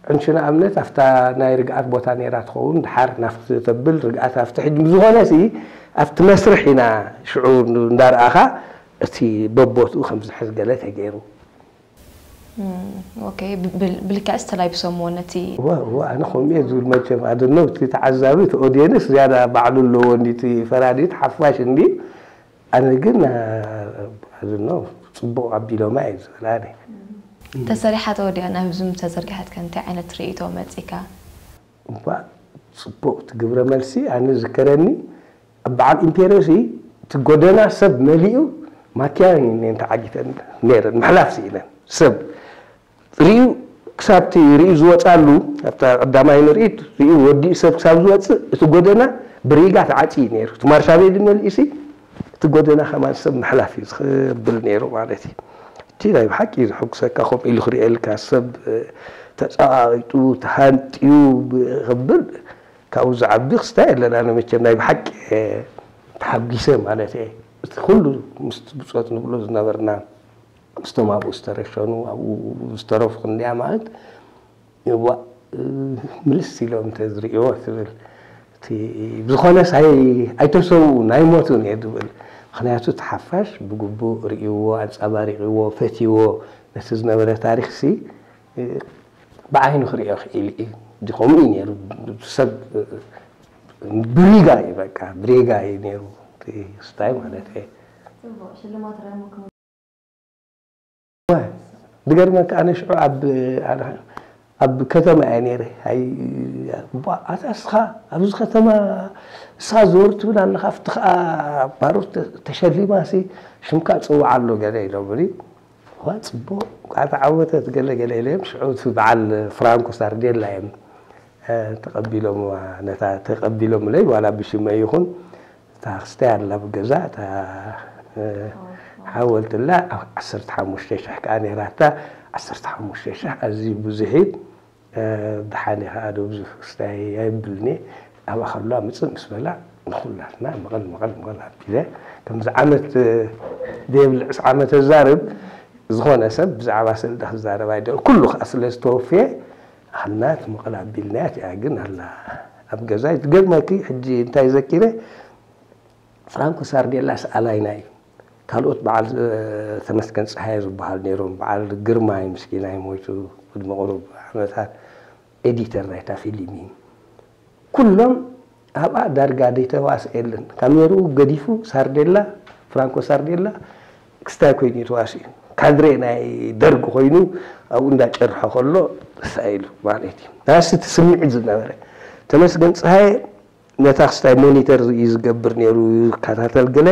ዕንሹ ንኣብነት ኣብታ ናይ ርግኣት ቦታ ነይራ ትኸውን፣ ድሓር ናፍቲ ተብል ርግኣት ኣብቲ ሕጂ ብዝኾነ ሲ ኣብቲ መስርሕ ኢና ሽዑ እንዳረኣኻ እቲ በቦትኡ ከም ዝሕዝ ገለ ተገይሩ። ኦኬ፣ ብልክዕስ ተላቢሶምዎ ነቲ እዋ፣ እዋ፣ ኣነ ከምኡ እየ ዝብል መቸም፣ ኣደኖ እቲ ተዓዛቢ፣ እቲ ኦድየንስ ዝያዳ ባዕሉ ኣለዎ እንዲ፣ እቲ ፈራዲ፣ እቲ ሓፋሽ እንዲ፣ ኣነ ግን፣ ኣደኖ፣ ጽቡቕ ኣቢሎማ እየ ዝብል ኣነ። ተሰሪሓ ተወዲኣ ናብ ህዝቢ ተዘርግሐት ከ እንታይ ዓይነት ርእይቶ መጺካ? እባ ጽቡቕ፣ እቲ ግብረ መልሲ ኣነ ዝከረኒ፣ ኣብ በዓል ኢምፔርዮሲ እቲ ጎደና ሰብ መሊኡ ማኪና እየን ተዓጊተን ነይረን፣ ምሕላፍ ስኢነን። ሰብ ርእዩ ክሳብ እቲ ርእዩ ዝወጻሉ፣ ኣብታ ቀዳማይ ምርኢት ርእዩ ወዲኡ ሰብ ክሳብ ዝወጽእ እቲ ጎደና ብሪጋ ተዓጽዩ ነይሩ። እቲ ማርሻ ቤዲ መሊኡሲ እቲ ጎደና ከማን ሰብ ምሕላፍ እዩ ዝኽብል ነይሩ ማለት እዩ። እቲ ናይ ብሓቂ ዘሐጉሰካ፣ ከምኡ ኢሉ ክርእየልካ፣ ሰብ ተጸቓቒጡ ተሃንጥዩ ክብል ካብኡ ዝዓቢ ክስታይ የለን። ኣነ መቸም ናይ ብሓቂ ተሓጒሰ ማለት እየ። እቲ ኩሉ ምስቲ ብጾት ንብሎ ዝነበርና፣ ምስቶም ኣብኡ ዝተረሸኑ፣ ኣብኡ ዝተረፉ ክንደይ ኣማእት፣ እዋ፣ ምልስ ኢሎም እንተዝርእይዎ ትብል። እቲ ብዝኾነስ ኣይ-፣ ኣይተሰውኡን ኣይሞቱን እየ ዝብል። ምኽንያቱ እቲ ሓፋሽ ብግቡእ ርእይዎ፣ ኣንጸባሪቕዎ፣ ፈትይዎ፣ ነቲ ዝነበረ ታሪኽሲ ብዓይኑ ክርእዮ ክኢሉ እዩ። ከምኡ እዩ ነይሩ። ሰብ ብሪጋ እዩ፣ በቃ፣ ብሬጋ እዩ ነይሩ እቲ ክስታይ ማለት እየ። ጽቡቕ ሽልማት ረሙ ክም ዝገርመካ፣ ኣነ ሽዑ ኣብ፣ ኣብ ከተማ እየ ነይረ። ኣይ፣ እባ፣ ኣታ እስኻ ኣብዚ ከተማ፣ እስኻ ዞር ትብል ኣለኻ፣ ኣብቲ ኸኣ ባሮት ተ-፣ ተሸሊማሲ ሽምካ ጽውዓ ኣሎ ገለ ኢሎምኒ። ዋ፣ ጽቡቕ፣ ከዓ ተዓወተት ገለ ገለ ኢለዮም። ሽዑ እቲ በዓል ፍራንኮ ሳርዴላ እዮም፣ እ፣ ተቐቢሎምዋ፣ ነታ ተቐቢሎምለይ፣ ዋላ ብሽመይ ይኹን፣ እታ ክስታይ ኣላ ብገዛ፣ እታ፣ እ፣ ሓወልቲ ኣላ፣ ዓሰርተ ሓሙሽተ ሽሕ ከዓ ነይራታ። ዓሰርተ ሓሙሽተ ሽሕ ኣዝዩ ብዙሕ እዩ። እ፣ ደሓን እየ ከዓ፣ ዶ ብዙሕ ክስታይ ኣይብልን እየ። ኣብኣ ከሎ ኣምፅእ ምስ በላ፣ ንኹላትና መቐል፣ መቐል፣ መቐል ኣቢለ፣ ከምዚ ዓመት፣ እ፣ ዘይብል ዕስ ዓመት ተዛርብ፣ ዝኾነ ሰብ ብዛዕባ ሰልዲ ክዛረብ ኣይደ-፣ ኩሉ ከዓ ስለ ዝተወፍየ፣ ኣኽልና እቲ መቐል ኣቢልናያ እቲኣ ግን ኣላ ኣብ ገዛይ። ዝገርመኪ፣ ሕጂ እንታይ ዘኪረ፣ ፍራንኮ ሳርዴላ ሰኣላይና እዩ። ካልኦት በዓል፣ እ፣ ተመስገን ጸሃየ ዝበሃሉ ነይሮም። በዓል ግርማይ ምስኪናይ ሞይቱ ቅድሚ ቁሩብ ዓመታት ኤዲተር ናይታ ፊልም እዩ። ኩሎም ኣብኣ ዳርጋ ዘይተዋስኤለን። ካሜርኡ ገዲፉ ሳርዴላ፣ ፍራንኮ ሳርዴላ ክስታይ ኮይኑ እዩ ተዋሲኡ። ካድሬ ናይ ደርግ ኮይኑ ኣብኡ እንዳጨርሖ ከሎ ተሳኢሉ ማለት እዩ። ናስ እቲ ስምዒት ዝነበረ ተመስገን ፀሃየ ነታ ክስታይ ሞኒተር እዩ ዝገብር ነይሩ፣ ይከታተል ገለ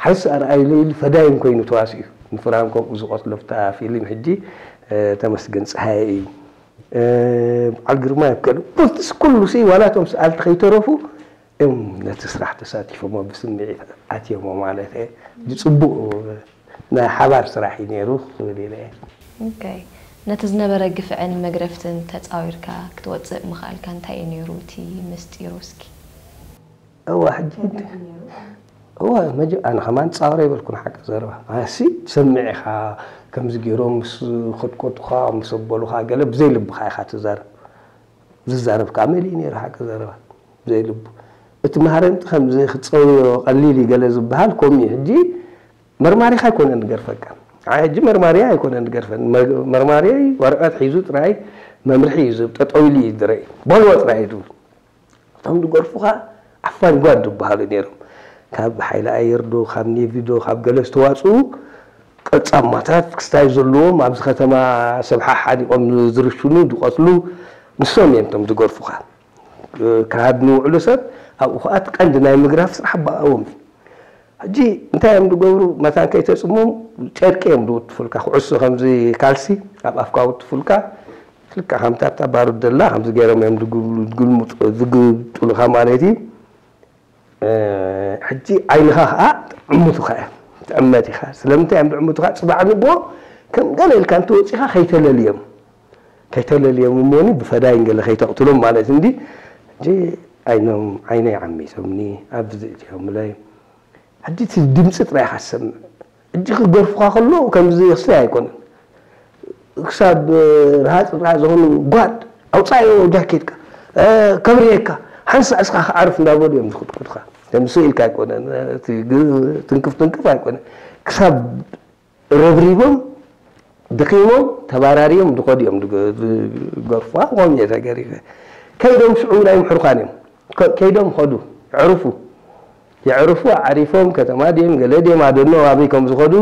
ሓይሲ ኣርኣዩ ኢሉ ፈዳይን ኮይኑ ተዋሲኡ። ንፍራንኮ ዝቐትሎ ኣብታ ፊልም ሕጂ ተመስገን ፀሃየ እዩ። በዓል ግርማ ይብከሉ ኩሉ ሲ ዋላቶም ሰኣልቲ ከይተረፉ እዮም ነቲ ስራሕ ተሳቲፎሞ ብስምዒት ኣትዮሞ ማለት እየ። ብፅቡቅ ናይ ሓባር ስራሕ እዩ ነይሩ ክብል ኢለ እየ። ነቲ ዝነበረ ግፍዕን መግረፍትን ተፃዊርካ ክትወፅእ ምኽኣልካ እንታይ እዩ ነይሩ እቲ ምስጢሩ እስኪ? እዋ ሕጂ እዋ መጀ ኣነ ከማን ፃወር ኣይበልኩን ሓቂ ዘረባ ኣሲ ትሰምዕ ኢኻ። ከምዚ ገይሮም ምስ ኮትኮቱኻ ምስ ኣበሉኻ ገለ ብዘይ ልብኻ ኢኻ ትዛረብ። ዝዛረብ ከዓ መሊእ ነይሩ ሓቂ ዘረባ ብዘይ ልቡ። እቲ ማህረምቲ ከምዚ ክፀውዮ ቀሊል እዩ ገለ ዝበሃል ከምኡ እዩ። ሕጂ መርማሪኻ ኣይኮነን ዝገርፈካ። ኣይ ሕጂ መርማሪ ኣይኮነን ዝገርፈን። መርማሪ ወረቐት ሒዙ ጥራይ መምርሒ እዩ ዝህብ። ጠጠው ኢሉ እዩ ዝርኢ። በልዎ ጥራይ እዩ ዝብል። እቶም ዝገርፉኻ ዓፋኝ ጓድ ዝበሃሉ ነይሮም። ካብ ሓይሊ ኣየር ዶ ካብ ኔቪ ዶ ካብ ገለ ዝተዋፅኡ ቀጻማታት ክስታይ ዘለዎም ኣብዚ ከተማ ሰብ ሓሓኒቆም ዝርሽኑ ዝቐትሉ ንሶም እዮም እቶም ዝገርፉኻ። ካብ ንውዕሉ ሰብ ኣብኡ ከዓ እቲ ቀንዲ ናይ ምግራፍ ስራሕ ብኣዎም እዩ። ሕጂ እንታይ እዮም ዝገብሩ? መታን ከይተፅሞም ጨርቂ እዮም ዝውትፉልካ፣ ኩዕሶ ከምዚ ካልሲ ኣብ ኣፍካ ውትፉልካ፣ ልካ ከምታ ኣብታ ባሩድ ደላ ከምዚ ገይሮም እዮም ዝግብሉ ዝግልምጡ ዝግብጡልካ ማለት እዩ። ሕጂ ዓይንኻ ከዓ ትዕምቱኻ እዮም ትዕመት ኢኻ። ስለምንታይ እዮም ዝዕምቱኻ? ፅባሕ ንግሆ ከም ገለ ኢልካ እንትወፂኻ ከይተለልዮም ከይተለልዮም እሞኒ ብፈዳይን ገለ ከይተቕትሎም ማለት እንዲ። ሕጂ ዓይኖም ዓይነይ ዓሚቶምኒ ኣብዚ እትዮምለይ። ሕጂ እቲ ድምፂ ጥራይ ኢኻ ትሰምዕ። ሕጂ ክገርፉኻ ከለዉ ከምዚ ክስታይ ኣይኮነን። ክሳብ ርሃፅ ጥራሕ ዝኾኑ ጓድ ኣውፃዮ ጃኬትካ ከብርየካ ሓንሳእ እስኻ ክዓርፍ እንዳበሉ እዮም ዝኽጥኩትካ። ከም ስኢልካ ኣይኮነን። ትንክፍ ትንክፍ ኣይኮነን። ክሳብ ረብሪቦም ደኺሞም ተባራርዮም ዝኸዱ እዮም ዝገርፉኻ። ከምኡ እየ ተገሪፈ። ከይዶም ሽዑ ናይ ምሕሩኻን እዮም። ከይዶም ኸዱ። የዕርፉ። የዕርፉ ኣዕሪፎም ከተማ ድዮም ገለ ድዮም ኣደኖ ኣበይ ከም ዝኸዱ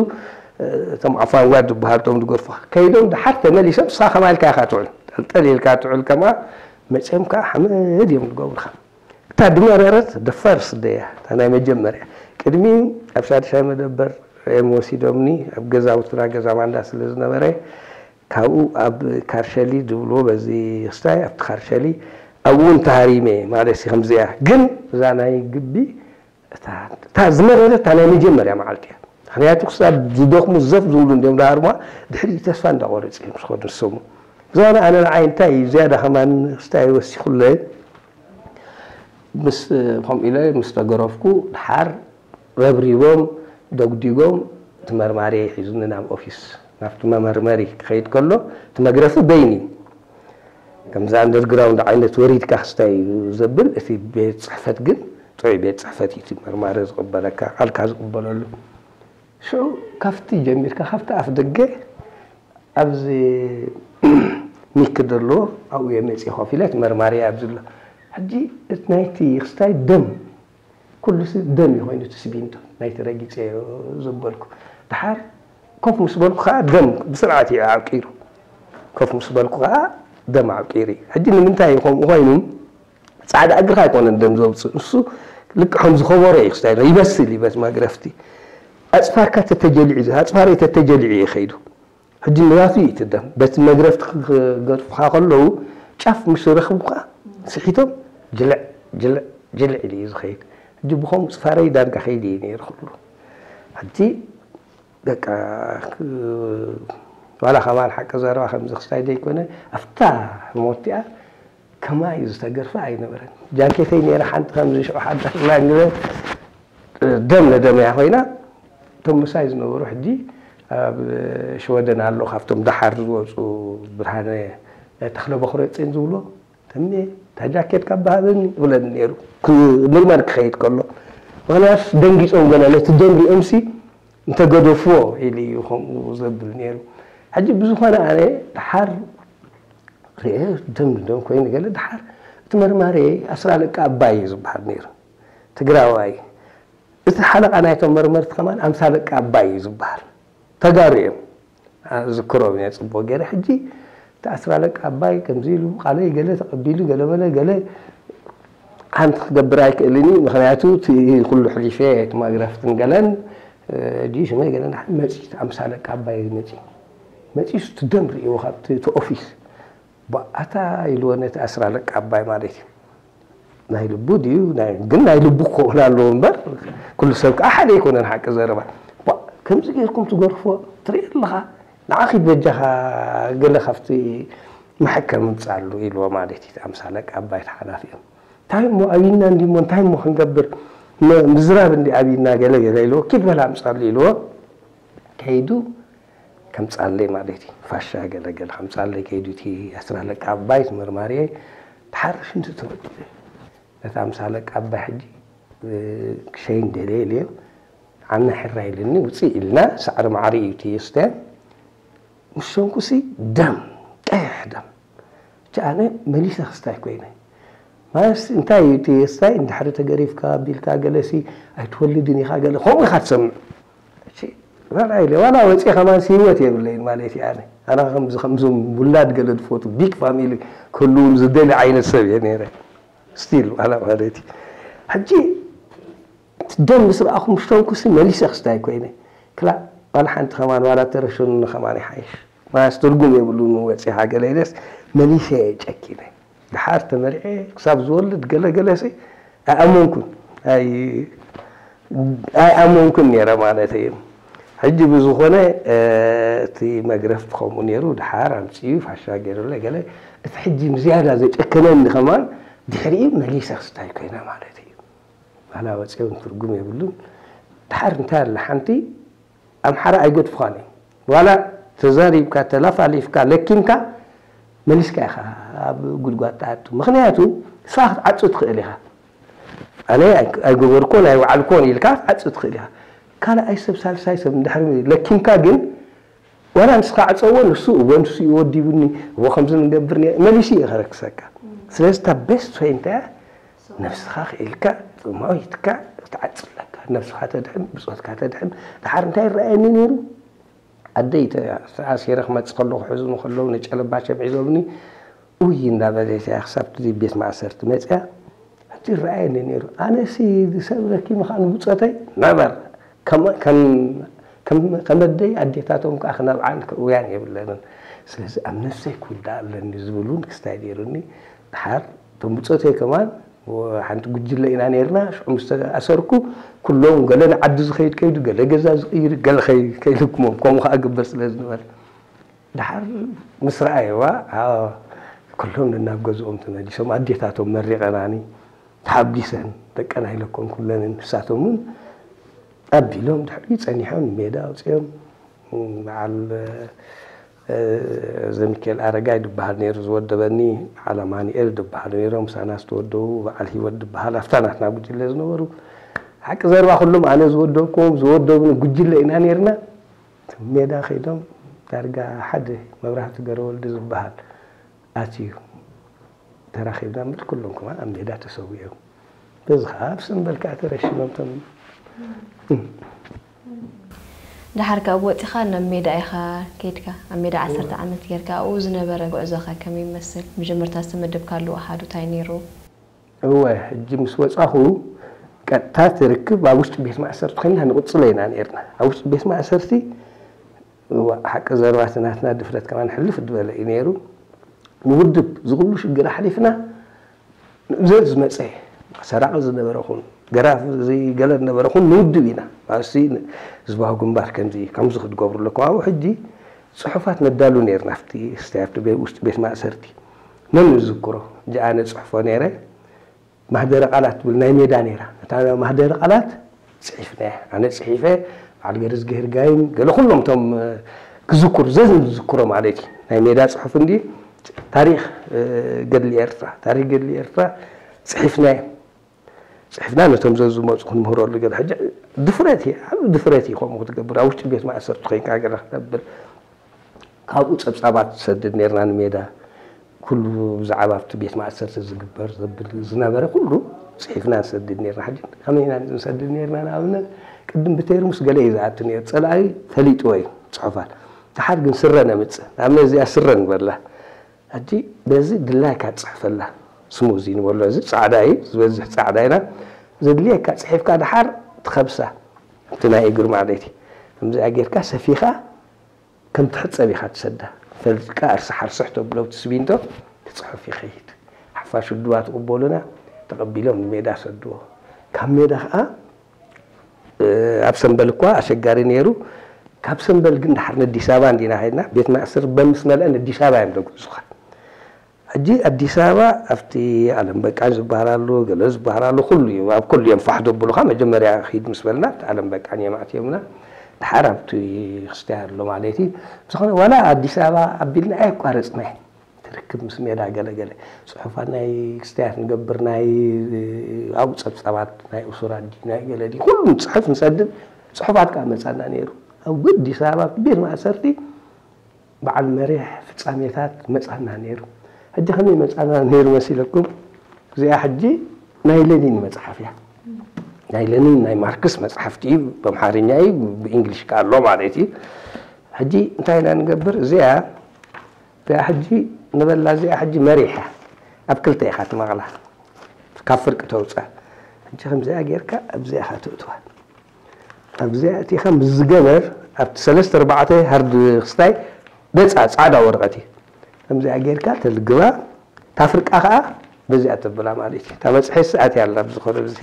እቶም ዓፋንጓድ ዝበሃሉ እቶም ዝገርፉኻ። ከይዶም ደሓር ተመሊሶም ንስኻ ከማይ ኢልካ ኢኻ ትውዕል። ጠልጠል ኢልካ ትውዕል ከማ መፅዮም ከዓ ሓመድ እዮም ዝገብሩኻ። እታ ዝመረረት ደፋር ስደያ እታ ናይ መጀመርያ ቅድሚ ኣብ ሻድሻይ መደበር እዮም ወሲዶምኒ ኣብ ገዛ ውትና ገዛ ማንዳ ስለ ዝነበረ ካብኡ ኣብ ካርሸሊ ዝብልዎ በዚ ክስታይ ኣብቲ ካርሸሊ ኣብኡ እውን ተሃሪመ ማለት እዩ ከምዚኣ ግን እዛ ናይ ግቢ እታ ዝመረረት እታ ናይ መጀመርያ መዓልቲ እያ ምክንያቱ ክሳብ ዝደኽሙ ዘፍ ዝብሉ እንዲዮም ዝሃርሙዋ ድሕሪኡ ተስፋ እንዳቆረፂ እዮም ዝኸዱ ንሶም እዛ ኣነ ንዓይ እንታይ እዩ ዝያዳ ከማን ክስታይ ወሲኹለይ ምስ ከምኡ ኢለ ምስ ተገረፍኩ ድሓር ረብሪቦም ደጉዲጎም እቲ መርማሪ ሒዙኒ ናብ ኦፊስ ናብቲ መመርመሪ ክኸይድ ከሎ እቲ መግረፊ በይኒ ከምዚ ኣንደርግራውንድ ዓይነት ወሪድካ ክስታይ እዩ ዘብል እቲ ቤት ፅሕፈት ግን ጥዑይ ቤት ፅሕፈት እዩ እቲ መርማሪ ዝቕበለካ ቃልካ ዝቕበለሉ ሽዑ ካብቲ ጀሚርካ ካብቲ ኣፍ ደገ ኣብዚ ሚክ ዘለዎ ኣብኡ እየ መፅእ ኮፍ ኢለ እቲ መርማሪ ኣብዚ ኣሎ ሕጂ እቲ ናይቲ ክስታይ ደም ኩሉ ደም እዩ ኮይኑ እቲ ስቢንቶ ናይቲ ረጊፀ ዘበልኩ ድሓር ኮፍ ምስ በልኩ ከዓ ደም ብስርዓት እዩ ዓቂሩ ኮፍ ምስ በልኩ ከዓ ደም ዓቂሩ እዩ ሕጂ ንምንታይ እዩ ከምኡ ኮይኑ ፃዕዳ እግርኻ ኣይኮነን ደም ዘውፅእ ንሱ ልክዕ ከም ዝኸበሮ እዩ ክስታይ ይበስል እዩ በቲ መግረፍቲ ኣፅፋርካ ተተጀሊዑ ኣፅፋረይ ተተጀሊዑ እዩ ከይዱ ሕጂ ንራሱ እዩ እቲ ደም በቲ መግረፍቲ ክገርፉኻ ከለዉ ጫፍ ምስ ረኽቡ ከዓ ስሒቶም ጅልዕ ጅልዕ ጅልዕ ኢሉ እዩ ዝኸይድ ሕጂ ብኸምኡ ፅፋረይ ዳርጋ ከይዱ እዩ ነይሩ ኩሉ ሕጂ በቃ ዋላ ከማን ሓቂ ዘረባ ከምዚ ክስታይ ዘይኮነ ኣብታ ሞት እቲኣ ከማይ ዝተገርፈ ኣይነበረን። ጃኬተይ ነይራ ሓንቲ ከምዚ ሽዑ ሓዳሽ ላንግለ ደም ለደም እያ ኮይና እቶም ምሳይ ዝነበሩ ሕጂ ኣብ ሽወደን ኣሎ ካብቶም ደሓር ዝወፁ ብርሃነ ተኽለ በኽረፅን ዝብሎ ተሜ እታ ጃኬትካ በሃበኒ ይብለኒ ነይሩ ምርመር ክኸይድ ከሎ ምክንያቱ ደንጊፆም ገለ ነቲ ደም ሪኦምሲ እንተገደፍዎ ኢሉ እዩ ከምኡ ዘብል ነይሩ ሕጂ ብዝኾነ ኣነ ደሓር ርኤ ደም ደም ኮይኑ ገለ ደሓር እቲ መርማሪ ኣስር ኣለቃ ኣባይ እዩ ዝበሃል ነይሩ። ትግራዋይ። እቲ ሓለቓ ናይቶም መርመርቲ ከማን ኣምሳ ኣለቃ ኣባይ እዩ ዝበሃል። ተጋሩ እዮም። ዝክሮም እየ ጽቡቕ ገይረ። ሕጂ እቲ ኣስር ኣለቃ ኣባይ ከምዚ ኢሉ ቃለይ ገለ ተቐቢሉ ገለ በለ ገለ ሓንቲ ክገብር ኣይክእልን እዩ። ምኽንያቱ እቲ ኩሉ ሕሊፈ እቲ ማግራፍትን ገለን ሕጂ ሽመይ ገለ ንሓ መጺ ኣምሳ ኣለቃ ኣባይ መጺ መጺ ደም ርእይዎ ካብቲ እቲ ኦፊስ ባኣታ ኢልዎ ነቲ ኣስር ኣለቃ ኣባይ ማለት እዩ። ናይ ልቡ ድዩ ግን ናይ ልቡ ክኸውን ኣለዎ እምበር ኩሉ ሰብ ከዓ ሓደ ኣይኮነን ሓቂ ዘረባ። ከምዚ ገይርኩም ትገርፎ ትርኢ ኣለኻ ንዓኺ በጃኻ ገለ ካብቲ መሐከም ምፃሉ ኢልዎ ማለት እዩ ኣምሳ ኣለቃ ኣባይ ተሓላፊኦም እንታይ እሞ ኣብና እንዲሞ እንታይ እሞ ክንገብር ምዝራብ እንዲ ኣብና ገለ ገለ ኢልዎ ኪድ በላ ምፃሉ ኢልዎ ከይዱ ከምፃለይ ማለት እዩ ፋሻ ገለ ገለ ከምፃለይ ከይዱ እቲ ኣስር ኣለቃ ኣባይ መርማሪ ተሓርሽ እንት ተወዲለ ነታ ኣምሳ ኣለቃ ኣባይ ሕጂ ክሸይን ደልየ ኢልዮ ዓና ሕራ ኢልኒ ውፅእ ኢልና ሳዕሪ ማዕሪ እዩ እቲ ስተያ ምስ ሸንኩሲ ደም ቀይሕ ደም እቲ ኣነ መሊሰ ክስታይ ኮይነ ማለት እንታይ እዩ እቲ ስታይ እንድሕሪ ተገሪፍካ ቢልካ ገለሲ ኣይትወልድን ኢኻ ገለ ከምኡ ኢኻ ትሰምዕ ዋላ ኢለ ዋላ ወፂ ከማን ህይወት የብለይን ማለት እዩ ኣነ ኣና ከምዚ ከምዞም ውላድ ገለ ዝፈቱ ቢግ ፋሚሊ ክህልውን ዝደሊ ዓይነት ሰብ እየ ነይረ ስቲል ዋላ ማለት እዩ ሕጂ ደም ምስ ረኣኹ ምስ ሸንኩሲ መሊሰ ክስታይ ኮይነ ክላ ዋላ ሓንቲ ከማን ዋላ ተረሸኑኒ ከማን ይሓይሽ ማስ ትርጉም የብሉን ወፂኻ ገለ ኢለስ መሊሰ ጨኪነ ድሓር ተመሪዐ ክሳብ ዝወልድ ገለ ገለሲ ኣይኣመንኩን ኣይኣመንኩን ነይረ ማለት እዩ ሕጂ ብዝኾነ እቲ መግረፍ ከምኡ ነይሩ ድሓር ኣምፅኡ ፋሻ ገይሩለ ገለ እቲ ሕጂ ዝያዳ ዘጨከነኒ ከማን ድሕሪኡ መሊሰ ክስታይ ኮይነ ማለት እዩ ዋላ ወፂኦም ትርጉም የብሉን ድሓር እንታይ ኣላ ሓንቲ ኣምሓራ ኣይገድፍኻን እዩ ዋላ ተዛሪብካ ተላፋሊፍካ ለኪምካ መሊስካ ኢኻ ኣብ ጉድጓድ ትኣቱ ምኽንያቱ ንስኻ ክትዓፁ ትኽእል ኢኻ ኣነ ኣይገበርኮን ኣይወዓልኮን ኢልካ ክትዓፁ ትኽእል ኢኻ ካልኣይ ሰብ ሳልሳይ ሰብ እንድሕር ለኪምካ ግን ዋላ ንስኻ ዕፀዎ ንሱ እወ ንሱ ይወዲቡኒ እወ ከምዚ ንገብር መሊሱ እዩ ከረክሰካ ስለዚ እታ ቤስት ወይ እንታይ ነብስኻ ክኢልካ ጥማዊትካ ክትዓፅለካ ነብስኻ ተድሕን ብፆትካ ተድሕን ድሓር እንታይ ይረኣየኒ ነይሩ ኣደይ ተኣሲረ ክመፅእ ከለኹ ሕዝኑ ከለዉ ነጨለባቸም ሒዞምኒ ውይ እንዳበለት እያ ክሳብ ቤት ማእሰርቲ መፅያ እቲ ይረኣየኒ ነይሩ ኣነሲ ዝሰብረኪ ምኻን ብፆተይ ነበር ከመደይ ኣዴታቶም ከዓ ክነብዓን ክእውያን የብለንን ስለዚ ኣብ ነፍሰይ ክውዳእ ኣለኒ ዝብል እውን ክስታይ ነይሩኒ ድሓር እቶም ብፆተይ ከማን ሓንቲ ጉጅለ ኢና ነርና ሽዑ ምስ ተኣሰርኩ ኩሎም ገለ ንዓዲ ዝኸይድ ከይዱ ገለ ገዛ ዝቕይር ገለ ከይልኩሞም ከምኡ ከዓ ግበር ስለ ዝነበረ ድሓር ምስ ረኣየዋ ኩሎም ነናብ ገዝኦም ተመሊሶም ኣዴታቶም መሪቐናኒ ተሓጒሰን ደቀና ኢለኮን ኩለንን ንሳቶም እውን ኣቢሎም ድሕሪ ጸኒሖም ሜዳ ኣውፅኦም በዓል ዘሚካኤል ኣረጋይ ዝበሃል ነይሩ ዝወደበኒ በዓል ኣማኑኤል ዝበሃሉ ነይሮም ምሳና ዝተወደቡ በዓል ህይወት ዝበሃል ኣብታ ናትና ጉጅለ ዝነበሩ ሓቂ ዘርባ ኩሎም ኣነ ዝወደብኩም ዝወደቡኒ ጉጅለ ኢና ነርና ሜዳ ከይዶም ዳርጋ ሓደ መብራህቲ ገረወልዲ ዝበሃል ኣትዩ ተራኺብና ምድ ኩሎም ከማን ኣብ ሜዳ ተሰዊኦም በዚ ከዓ ኣብ ሰንበል ከዓ ተረሽኖም ቶም ድሓር ካብ ወፂኻ ናብ ሜዳ ኢኻ ከይድካ ኣብ ሜዳ ዓሰርተ ዓመት ጌርካ ኣብኡ ዝነበረ ጉዕዞኻ ከመይ ይመስል መጀመርታ ዝተመደብካሉ ኣሃዱ እንታይ ነይሩ እወ ሕጂ ምስ ወፃኹ ቀጥታ ትርክብ ኣብ ውሽጢ ቤት ማእሰርቲ ኮይና ንቕፅሎ ኢና ነርና ኣብ ውሽጢ ቤት ማእሰርቲ ሓቂ ዘረባ እቲ ናትና ድፍረት ከማን ሕልፍ ዝበለ እዩ ነይሩ። ንውድብ እዚ ኩሉ ሽግር ኣሕሊፍና ንእዘዝ ዝመፀ ሰራቒ ዝነበረ ኹን ገራፍ ገለ ዝነበረ ኹን ንውድብ ኢና። ማለት ህዝባዊ ግንባር ከምዚ እዩ ከምዚ ክትገብሩ ኣለኩም። ኣብኡ ሕጂ ፅሑፋት ነዳሉ ነይርና ኣብቲ ስታይ ኣብቲ ውሽጢ ቤት ማእሰርቲ መን ዝዝክሮ ሕጂ ኣነ ፅሕፎ ነይረ ማህደረ ቃላት ትብል ናይ ሜዳ ነይራ። እታ ማህደረ ቃላት ፅሒፍናያ። ኣነ ፅሒፈ፣ በዓል ገርዝጊሄር ጋይም፣ ገለ ኩሎም እቶም ክዝክሩ ዘዝን ዝዝክሮ ማለት እዩ። ናይ ሜዳ ፅሑፍ እንዲ ታሪክ ገድሊ ኤርትራ፣ ታሪክ ገድሊ ኤርትራ ፅሒፍናዮ። ፅሒፍና ነቶም ዘዝመፁ ክንምህረሉ ገለ ሕጂ ድፍረት እዩ፣ ዓብዪ ድፍረት እዩ ከምኡ ክትገብር። ኣብ ውሽጢ ቤት ማእሰርቲ ኮይንካ ገለ ክትነብር። ካብኡ ጸብጻባት ትሰድድ ነርና ንሜዳ። ኩሉ ብዛዕባ ኣብቲ ቤት ማእሰርቲ ዝግበር ዘብል ዝነበረ ኩሉ ጽሒፍና ንሰድድ ነርና። ሕጂ ከመይ ኢና ንሰድድ ነርና? ንኣብነት ቅድም ብቴርሙስ ገለ እዩ ዝኣቱ ነይሩ። ጸላኢ ፈሊጥዎ እዩ ጽሑፋት። ደሓር ግን ስረ ነምጽእ። ንኣብነት እዚኣ ስረ ንበላ። ሕጂ በዚ ድላይካ ትጽሕፈላ። ስሙዚ ንበሎ፣ እዚ ጻዕዳ እዩ፣ ዝበዝሕ ጻዕዳ ኢና። ዘድልየካ ጽሒፍካ ደሓር ትኸብሳ። ኣብቲ ናይ እግሪ ማለት እዩ። ከምዚኣ ጌርካ ሰፊኻ ከም ትሕጸብ ኢኻ ትሰዳ። ፈልጥቃ እርስሕ እርስሕ ተብሎ ብቲ ስሚንቶ እቲ ጽሑፍ ይኸይድ። ሓፋሽ ውድባት ይቕበሉና፣ ተቐቢሎም ንሜዳ ሰድዎ። ካብ ሜዳ ኸኣ፣ እ፣ ኣብ ሰምበል እኳ ኣሸጋሪ ነይሩ። ካብ ሰምበል ግን ድሓር ንኣዲስ ኣበባ እንዲና ኸይድና፣ ቤት ማእሰር በምስ መልአ ንኣዲስ ኣበባ እዮም ደጉዙኻ። ሕጂ ኣዲስ ኣበባ ኣብቲ ኣለም በቃኝ ዝበሃል ኣሎ፣ ገለ ዝበሃል ኣሎ፣ ኩሉ እዩ። ኣብ ኩሉ እዮም ፋሕ ዘብሉኻ። መጀመርያ ኺድ ምስ በልና ኣብቲ ኣለም በቃኝ የማእት እዮምና። ድሓር ኣብቲ ክስታይ ኣሎ ማለት እዩ። ብዝኾነ ዋላ ኣዲስ ኣበባ ኣቢልና ኣየቋረጽናይ። ትርክብ ምስ ሜዳ ገለ ገለ ጽሑፋት ናይ ክስታያት ንገብር፣ ናይ ኣብኡ ጸብጻባት ናይ እሱራት ድዩ ናይ ገለ ድዩ፣ ኩሉ ንጽሕፍ ንሰድድ። ጽሑፋት ከኣ መጻና ነይሩ። ኣብ ኣዲስ ኣበባ ኣብቲ ቤት ማእሰርቲ በዓል መሪሕ ፍጻሜታት መጻና ነይሩ። ሕጂ ከመይ መጻና ነይሩ መሲለኩም? እዚኣ ሕጂ ናይ ለኒን መጽሓፍ እያ። ናይ ለኒን ናይ ማርክስ መጽሓፍቲ እዩ፣ በምሓርኛ እዩ፣ ብእንግሊሽ ከኣ ኣሎ ማለት እዩ። ሕጂ እንታይ ኢና ንገብር? እዚኣ፣ እዚኣ ሕጂ ንበላ፣ እዚኣ ሕጂ መሪሕ እያ። ኣብ ክልተ ኢኻ ትመቕላ፣ ካብ ፍርቂ ተውጽኣ። ሕጂ ከምዚኣ ጌርካ ኣብዚኣ ኢኻ ተእትዋ። ኣብዚኣ ኣቲኻ ምስ ዝገበር፣ ኣብቲ ሰለስተ ኣርባዕተ ሃርድ ክስታይ ገጻ ጻዕዳ ወረቐት እዩ። ከምዚኣ ጌርካ ተልግባ፣ እታ ፍርቃ ኸኣ በዚኣ ተብላ ማለት እዩ። እታ መጽሔት ሰዓት እያ ኣላ ኣብዚ ኸረብዚ።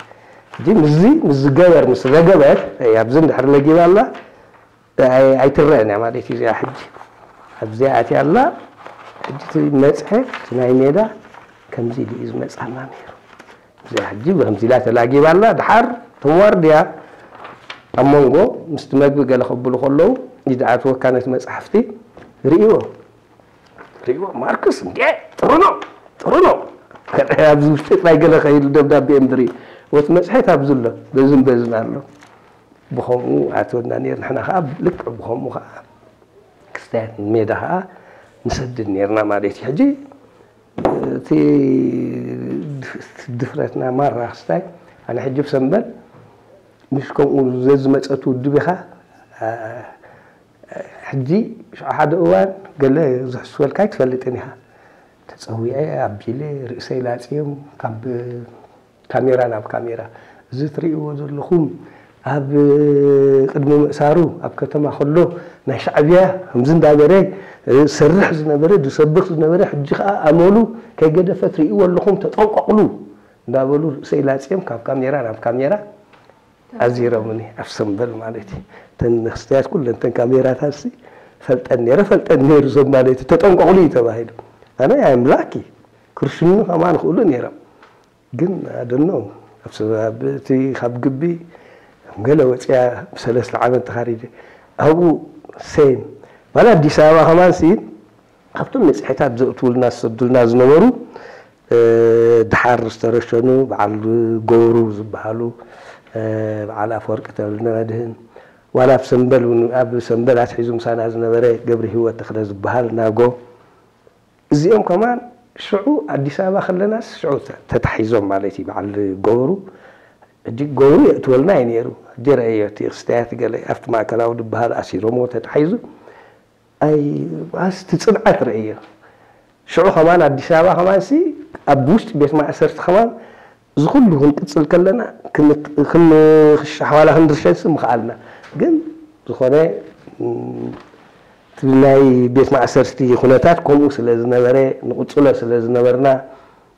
ሕጂ ምስዚ፣ ምስ ዝገበር፣ ምስ ረገበት፣ ኣይ፣ ኣብዚ እንድሕር ለጊባ ኣላ፣ ኣይ-፣ ኣይትረአን እያ ማለት እዩ። እዚኣ ሕጂ ኣብዚኣ ኣትያ ኣላ። ሕጂ እቲ መጽሔት፣ እቲ ናይ ሜዳ ከምዚ ኢሉ እዩ ዝመጽኣና ነይሩ። እዚኣ ሕጂ ብኸምዚ ኢላ ተላጊባ ኣላ። ድሓር ተዋርድያ ኣብ መንጎ ምስቲ መግቢ ገለ ከብሉ ከለዉ ይዝኣትወካ ነቲ መጽሓፍቲ ርእይዎ። ርእይዎ፣ ማርክስ እንዴ ጥሩ ነው፣ ጥሩ ነው። ኣብዚ ውሽጢ ጥራይ ገለ ከይሉ ደብዳቤ እዮም ዝርኢ። ወቲ መጽሔት ኣብዚ ኣሎ፣ በዝን በዝን ኣሎ። ብኸምኡ ኣተወና ነይሩ። ንሕና ኸዓ ልክዕ ብኸምኡ ኸዓ ክስታያት ሜዳ ኸዓ ንሰድድ ነይርና ማለት እዩ። ሕጂ እቲ ድፍረትና ማራ ክስታይ፣ ኣነ ሕጂ ብሰንበል ምሽ ከምኡ ዘዝመጸት ውድብ ኢኻ፣ ኣ-፣ ሕጂ ሽዑ ሓደ እዋን ገለ ዝሕስወልካ ኣይትፈልጥን ኢኻ። ተጸዊዐ ኣቢለ ርእሰይ ላጽዮም ካብ ካሜራ ናብ ካሜራ፣ እዚ ትርእይዎ ዘለኹም ኣብ ቅድሚ ምእሳሩ ኣብ ከተማ ከሎ ናይ ሻዕብያ ከምዚ እንዳበረ ዝሰርሕ ዝነበረ፣ ዝሰብኽ ዝነበረ፣ ሕጂ ኸዓ ኣመሉ ከይገደፈ ትርእይዎ ኣለኹም፣ ተጠንቀቕሉ እንዳበሉ ርእሰይ ላጽዮም ካብ ካሜራ ናብ ካሜራ ኣዚሮምኒ፣ ኣብ ሰምበል ማለት እዩ። እተን ክስታያት ኩለን እተን ካሜራታትሲ ፈልጠን ነይረ፣ ፈልጠን ነይሩ ሰብ ማለት እዩ። ተጠንቀቕሉ እዩ ተባሂሉ። ኣነ ኣይ ኣም ላኪ፣ ክርሽኑ ከማን ይኽእሉ ነይሮም። ግን ኣደኖ ኣብ ሰ-፣ ኣብ እቲ ካብ ግቢ ገለ ወፅያ ብሰለስተ ዓመት ተኻሪደ ኣብኡ ሴም ዋላ ኣዲስ ኣበባ ከማን ሲ ካብቶም መፅሔታት ዘእትውልና ዝሰዱልና ዝነበሩ፣ እ፣ ድሓር ዝተረሸኑ በዓል ገብሩ ዝበሃሉ፣ እ፣ በዓል ኣፈወርቂ ተወልደ መድህን ዋላ ኣብ ሰንበል እውን፣ ኣብ ሰንበል ኣትሒዙ ምሳና ዝነበረ ገብረ ህይወት ተኽለ ዝበሃል ናጎ፣ እዚኦም ከማን ሽዑ ኣዲስ ኣበባ ከለናስ ሽዑ ተ-፣ ተታሒዞም ማለት እዩ። በዓል ገብሩ ሕጂ ገብሩ የእትወልና እዩ ነይሩ። ሕጂ ረአዮ እቲ ክስታያት ገለ ኣብቲ ማእከላዊ ዝበሃል ኣሲሮምዎ ተታሒዙ። ኣይ፣ ኣስ-፣ እቲ ጽንዓት ረእዮ። ሽዑ ከማን ኣዲስ ኣበባ ከማንሲ ኣብ ውሽጢ ቤት ማእሰርቲ ከማን እዚ ኩሉ ክንቅጽል ከለና ክን-፣ ክን-፣ ክሻሕ ዋላ ክንርሸንሲ ምኽኣልና። ግን ዝኾነ፣ ም፣ እቲ ናይ ቤት ማእሰርቲ ኩነታት ከምኡ ስለ ዝነበረ፣ ንቕጽሎ ስለ ዝነበርና፣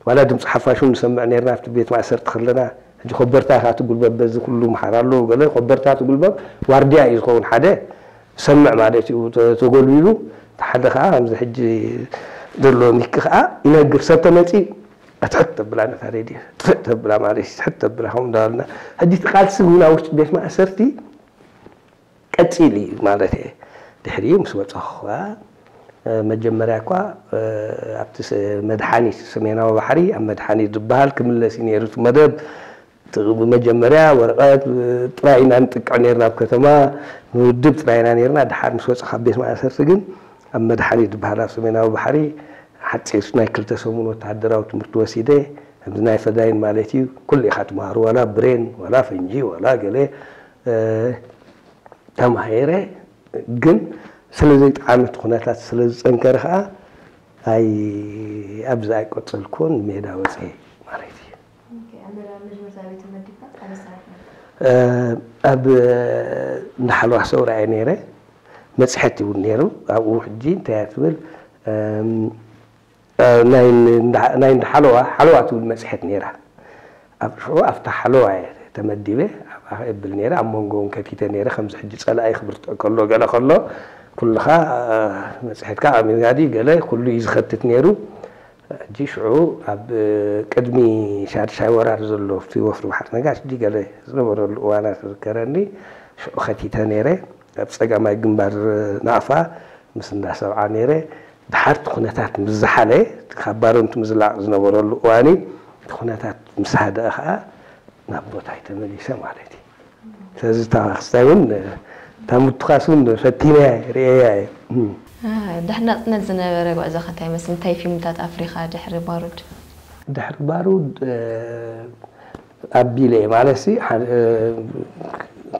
ዋላ ድምፂ ሓፋሽ እውን ንሰምዕ ነርና ኣብቲ ቤት ማእሰርቲ ከለና። ሕጂ ኮበርታ ኢኻ ትጉልበብ፣ በዚ ኩሉ ምሓር ኣለዉ ገለ ኮበርታ ትጉልበብ፣ ዋርድያ እዩ ዝኸውን ሓደ ዝሰምዕ ማለት እዩ። ተ-፣ ተጎልቢቡ፣ እቲ ሓደ ከዓ ከምዚ ሕጂ ዘሎ ሚኪ ከዓ ይነግር፣ ሰብ ተመፂ ኣትሕት ተብላ ነታ ሬድዮ፣ ጥፍእ ተብላ ማለት እዩ፣ ትሕት ተብላ ከምኡ እንዳበልና። ሕጂ እቲ ቃልሲ እውን ኣብ ውሽጢ ቤት ማእሰርቲ ቀጺሉ እዩ ማለት እየ። ድሕሪኡ ምስ ወጻኹ ኸኣ፣ እ፣ መጀመርያ እኳ፣ እ፣ ኣብቲ ሰ-፣ መድሓኒት፣ ሰሜናዊ ባሕሪ ኣብ መድሓኒት ዝበሃል ክምለስ እዩ ነይሩ እቲ መደብ። እቲ መጀመርያ ወረቐት፣ እ፣ ጥራይ ኢና ንጥቅዕ ነይርና ኣብ ከተማ፣ ንውድብ ጥራይ ኢና ነይርና። ድሓር ምስ ወጻ ካብ ቤት ማእሰርቲ ግን ኣብ መድሓኒት ዝበሃል ኣብ ሰሜናዊ ባሕሪ ሓፂር ናይ ክልተ ሰሙን ወተሃደራዊ ትምህርቲ ወሲደ፣ ከምዚ ናይ ፈዳይን ማለት እዩ። ኩሉ ኢኻ ትመሃሩ፣ ዋላ ብሬን፣ ዋላ ፈንጂ፣ ዋላ ገለ፣ እ፣ ተማሂረ። ግን ስለ ዘይጠዓመ እቲ ኩነታት ስለ ዝፀንከረ ከዓ ኣይ፣ ኣብዚ ኣይቀፀልኩን፣ ሜዳ ወፅኤ ማለት እዩ። ኦኬ፣ ኣብ መጀመርታ ኣበይ ተመዲብካ? ኣበይ ስራሕ ነይርካ? እ፣ ኣብ እንዳ ሓለዋ ሰውራ እየ ነይረ። መፅሐት እውን ነይሩ ኣብኡ። ሕጂ እንታይ እያ ትብል? እም፣ እ፣ ናይ እንዳ፣ ናይ እንዳ ሓለዋ፣ ሓለዋ ትብል መፅሐት ነይራ። ኣብ ሽዑ ኣብታ ሓለዋ እየ ተመዲበ፣ ኣብኣ እብል ነይረ። ኣብ መንጎ እውን ከቲተ ነይረ፣ ከምዚ ሕጂ ፀላኢ ክብርትዕ ከሎ፣ ገለ ከሎ፣ ኩልኻ፣ እ፣ መፅሐትካ ኣሚርካ ድዩ ገለ፣ ኩሉ እዩ ዝኸትት ነይሩ። ሕጂ ሽዑ ኣብ ቅድሚ ሻድሻይ ወራር ዘሎ ኣብቲ ወፍሪ ባሕሪ ነጋሽ ድዩ ገለ ዝነበረሉ እዋናት ዝዝከረኒ። ሽዑ ከቲተ ነይረ። ኣብ ጸጋማይ ግንባር ናቕፋ ምስ እንዳ ሰብዓ ነይረ። ድሓር እቲ ኩነታት ምስ ዝሓለ፣ ካብ ባረንቱ ምዝላቕ ዝነበረሉ እዋን እዩ። እቲ ኩነታት ምስ ሃደአ ኸኣ ናብ ቦታይ ተመሊሰ ማለት እዩ። ስለዚ እታ ክስታይ እውን፣ እታ ምትኳስ እውን ፈቲነያ እየ፣ ርእየያ እየ። እም። አ፣ ድሕሪ ናጽነት ዝነበረ ጉዕዞኻ እንታይ ይመስል? እንታይ ፊልምታት ኣፍሪኻ ድሕሪ ባሩድ? ድሕሪ ባሩድ፣ እ፣ ኣቢለ እየ ማለት ሲ፣ ሓ-፣ እ፣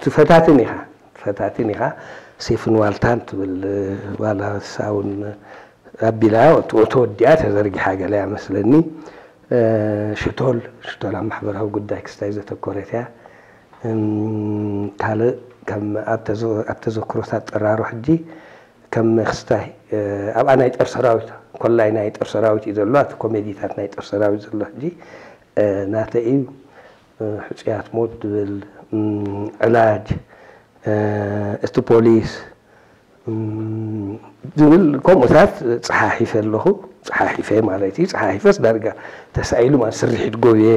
ትፈታትን ኢኻ፣ ትፈታትን ኢኻ። ሴፍን ዋልታን ትብል፣ እ፣ ዋላ ንሳ እውን ኣቢላ፣ ተ-፣ ተወዲኣ ተዘርጊሓ ገለ እያ መስለኒ። እ፣ ሽቶል፣ ሽቶል ኣብ ማሕበራዊ ጉዳይ ክስታይ ዘተኮረት እያ። እም፣ ካልእ ከም ኣብ ተዘ-፣ ኣብ ተዘክሮታት ጠራሩ ሕጂ ከም ክስታይ፣ እ፣ ኣብኣ ናይ ጦር ሰራዊት፣ ኮላይ ናይ ጦር ሰራዊት እዩ ዘሎ፣ ኣብቲ ኮሜዲታት ናይ ጦር ሰራዊት ዘሎ ሕጂ፣ እ፣ ናተይ እዩ። እ፣ ሕጹያት ሞት ዝብል፣ እም፣ ዕላጅ፣ እ፣ እቲ ፖሊስ፣ እም፣ ዝብል ከምኡታት ጸሓሒፈ ኣለኹ። ጸሓሒፈ ማለት እዩ። ጸሓሒፈስ ዳርጋ ተሳኢሉ ማለት ስርሒት ጎብየ።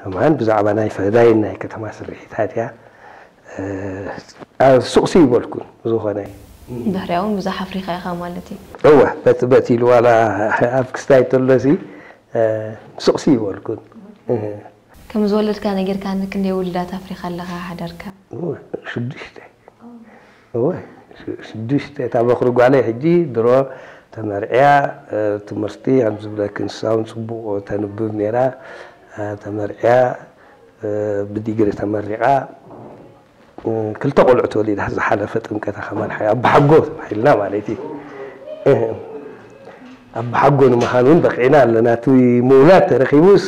ከማን ብዛዕባ ናይ ፈዳይን ናይ ከተማ ስርሒታት እያ። እ፣ ኣብ ሱቕሲ ይበልኩን ዝኾነ። ድሕሪኣ እውን ብዙሕ ኣፍሪኻ ኢኻ ማለት እዩ። እወ፣ በቲ፣ በቲ ኢሉ ዋላ ኣብ ክስታይ ተሎሲ፣ እ፣ ሱቕሲ ይበልኩን። እ። ከም ዝወለድካ ነጊርካኒ፣ ክንደይ ውሉዳት ኣፍሪኻ ኣለኻ ሓዳርካ? እወ፣ ሽዱሽተ። እወ፣ ሽ-፣ ሽዱሽተ። እታ በኹሪ ጓለይ ሕጂ ድሮ ተመርዕያ፣ እ፣ ትምህርቲ ከም ዝብለኪ ንሳ እውን ጽቡቕ ተንብብ ነይራ፣ እ፣ ተመርዕያ፣ እ፣ ብዲግሪ ተመሪቓ፣ እ፣ ክልተ ቆልዑት ወሊዳ ዝሓለፈ ጥምቀታ ከማን ሓ-፣ ኣባሓጎ ተባሂልና ማለት እዩ። እ፣ ኣባሓጎ ንምዃን እውን በቂዕና ኣለና። እቲ ምውላድ ተረኺቡስ፣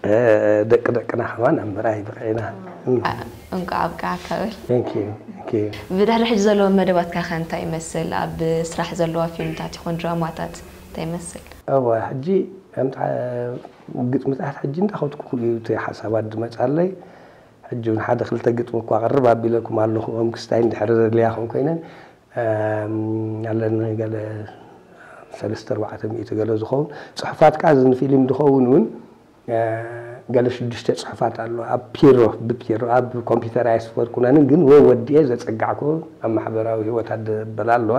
እ፣ ደቂ ደቅና ከማን ኣብ ምርኣይ በቂዕና። እ። አ-፣ እንቋዕ ኣብቅዓካ በል። Thank you, thank you። ብድሕሪ ሕጂ ዘለዎ መደባትካ ከ እንታይ ይመስል? ኣብ ስራሕ ዘለዋ ፊልምታት ይኹን ድራማታት እንታይ ይመስል? እወ፣ ሕጂ ከምቲ፣ እ፣ ግጥምታት ሕጂ እንዳኸድኩ እዩ እቲ ሓሳባት ዝመጻለይ። ሕጂ እውን ሓደ ክልተ ግጥሚ እኳ ኣቕርብ ኣቢለኩም ኣለኹ፣ ከም ክስታይ እንድሕር ዘድልያኹም ኮይነን፣ እም፣ ኣለኒ ገለ ሰለስተ ኣርባዕተ ሚእቲ ገለ ዝኸውን ጽሑፋት፣ ከኣ እዚ ንፊልም ዝኸውን እውን፣ እ፣ ገለ ሽዱሽተ ጽሑፋት ኣሎ። ኣብ ፒሮ፣ ብፒሮ፣ ኣብ ኮምፒውተር ኣይስፈርኩነንን፣ ግን ወ-፣ ወዲኤ ዘጸጋዕኩ ኣብ ማሕበራዊ ህይወት ኣደበላ ኣለዋ።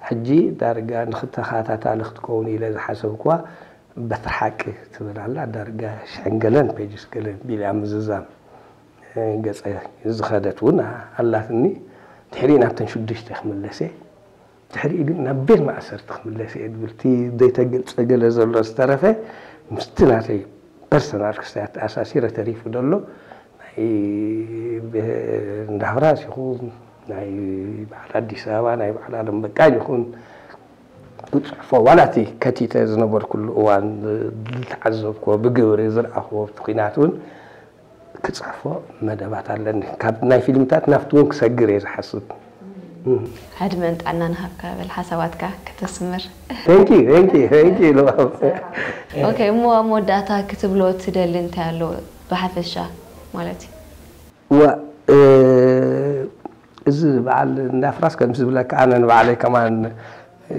ሕጂ ዳርጋ ንኽተኸታታሊ ክትከውን ኢለ ዝሓሰብኩዋ በትሪ ሓቂ ትብል ኣላ። ዳርጋ ሽሕን ገለን ፔጅስ ገለ ቢል እያ ምዝዛም። ገጸ ዝኸደት እውን ኣላትኒ። ድሕሪኡ ናብተን ሽዱሽተ ክምለስ እየ። ድሕሪኡ ግን ናብ ቤት ማእሰርቲ ክምለስ እየ ዝብል፣ እቲ ዘይተገልጸ ገለ ዘሎ ዝተረፈ ምስቲ ናተይ ፐርሰናል ክስታይ ኣተኣሳሲረ ተሪፉ ዘሎ ናይ ብ-፣ እንዳፍራስ ይኹን ናይ በዓል ኣዲስ ኣበባ፣ ናይ በዓል ኣለም በቃኝ ይኹን፣ ክጽሕፎ ዋላ እቲ ከቲተ ዝነበርኩሉ እዋን ዝተዓዘብክዎ፣ ብግብሪ ዝረኣኽዎ፣ ኣብቲ ኲናት እውን ክጽሕፎ መደባት ኣለኒ። ካብ ናይ ፊልምታት ናብቲ እውን ክሰግር እየ ዝሓስብ። እም። ዕድመን ጥዕናን ሃብካ በል ሓሳባትካ ከተስምር። Thank you, thank you, thank you፣ ልባም። ኦኬ፣ እሞ ኣብ መወዳእታ ክትብሎ ትደሊ እንታይ ኣሎ ብሓፈሻ ማለት እዩ? እዋ፣ እ፣ እዚ በዓል እንዳ ፍራስ ከም ዝብለካ፣ ኣነ ንባዕለይ ከማን፣ እ፣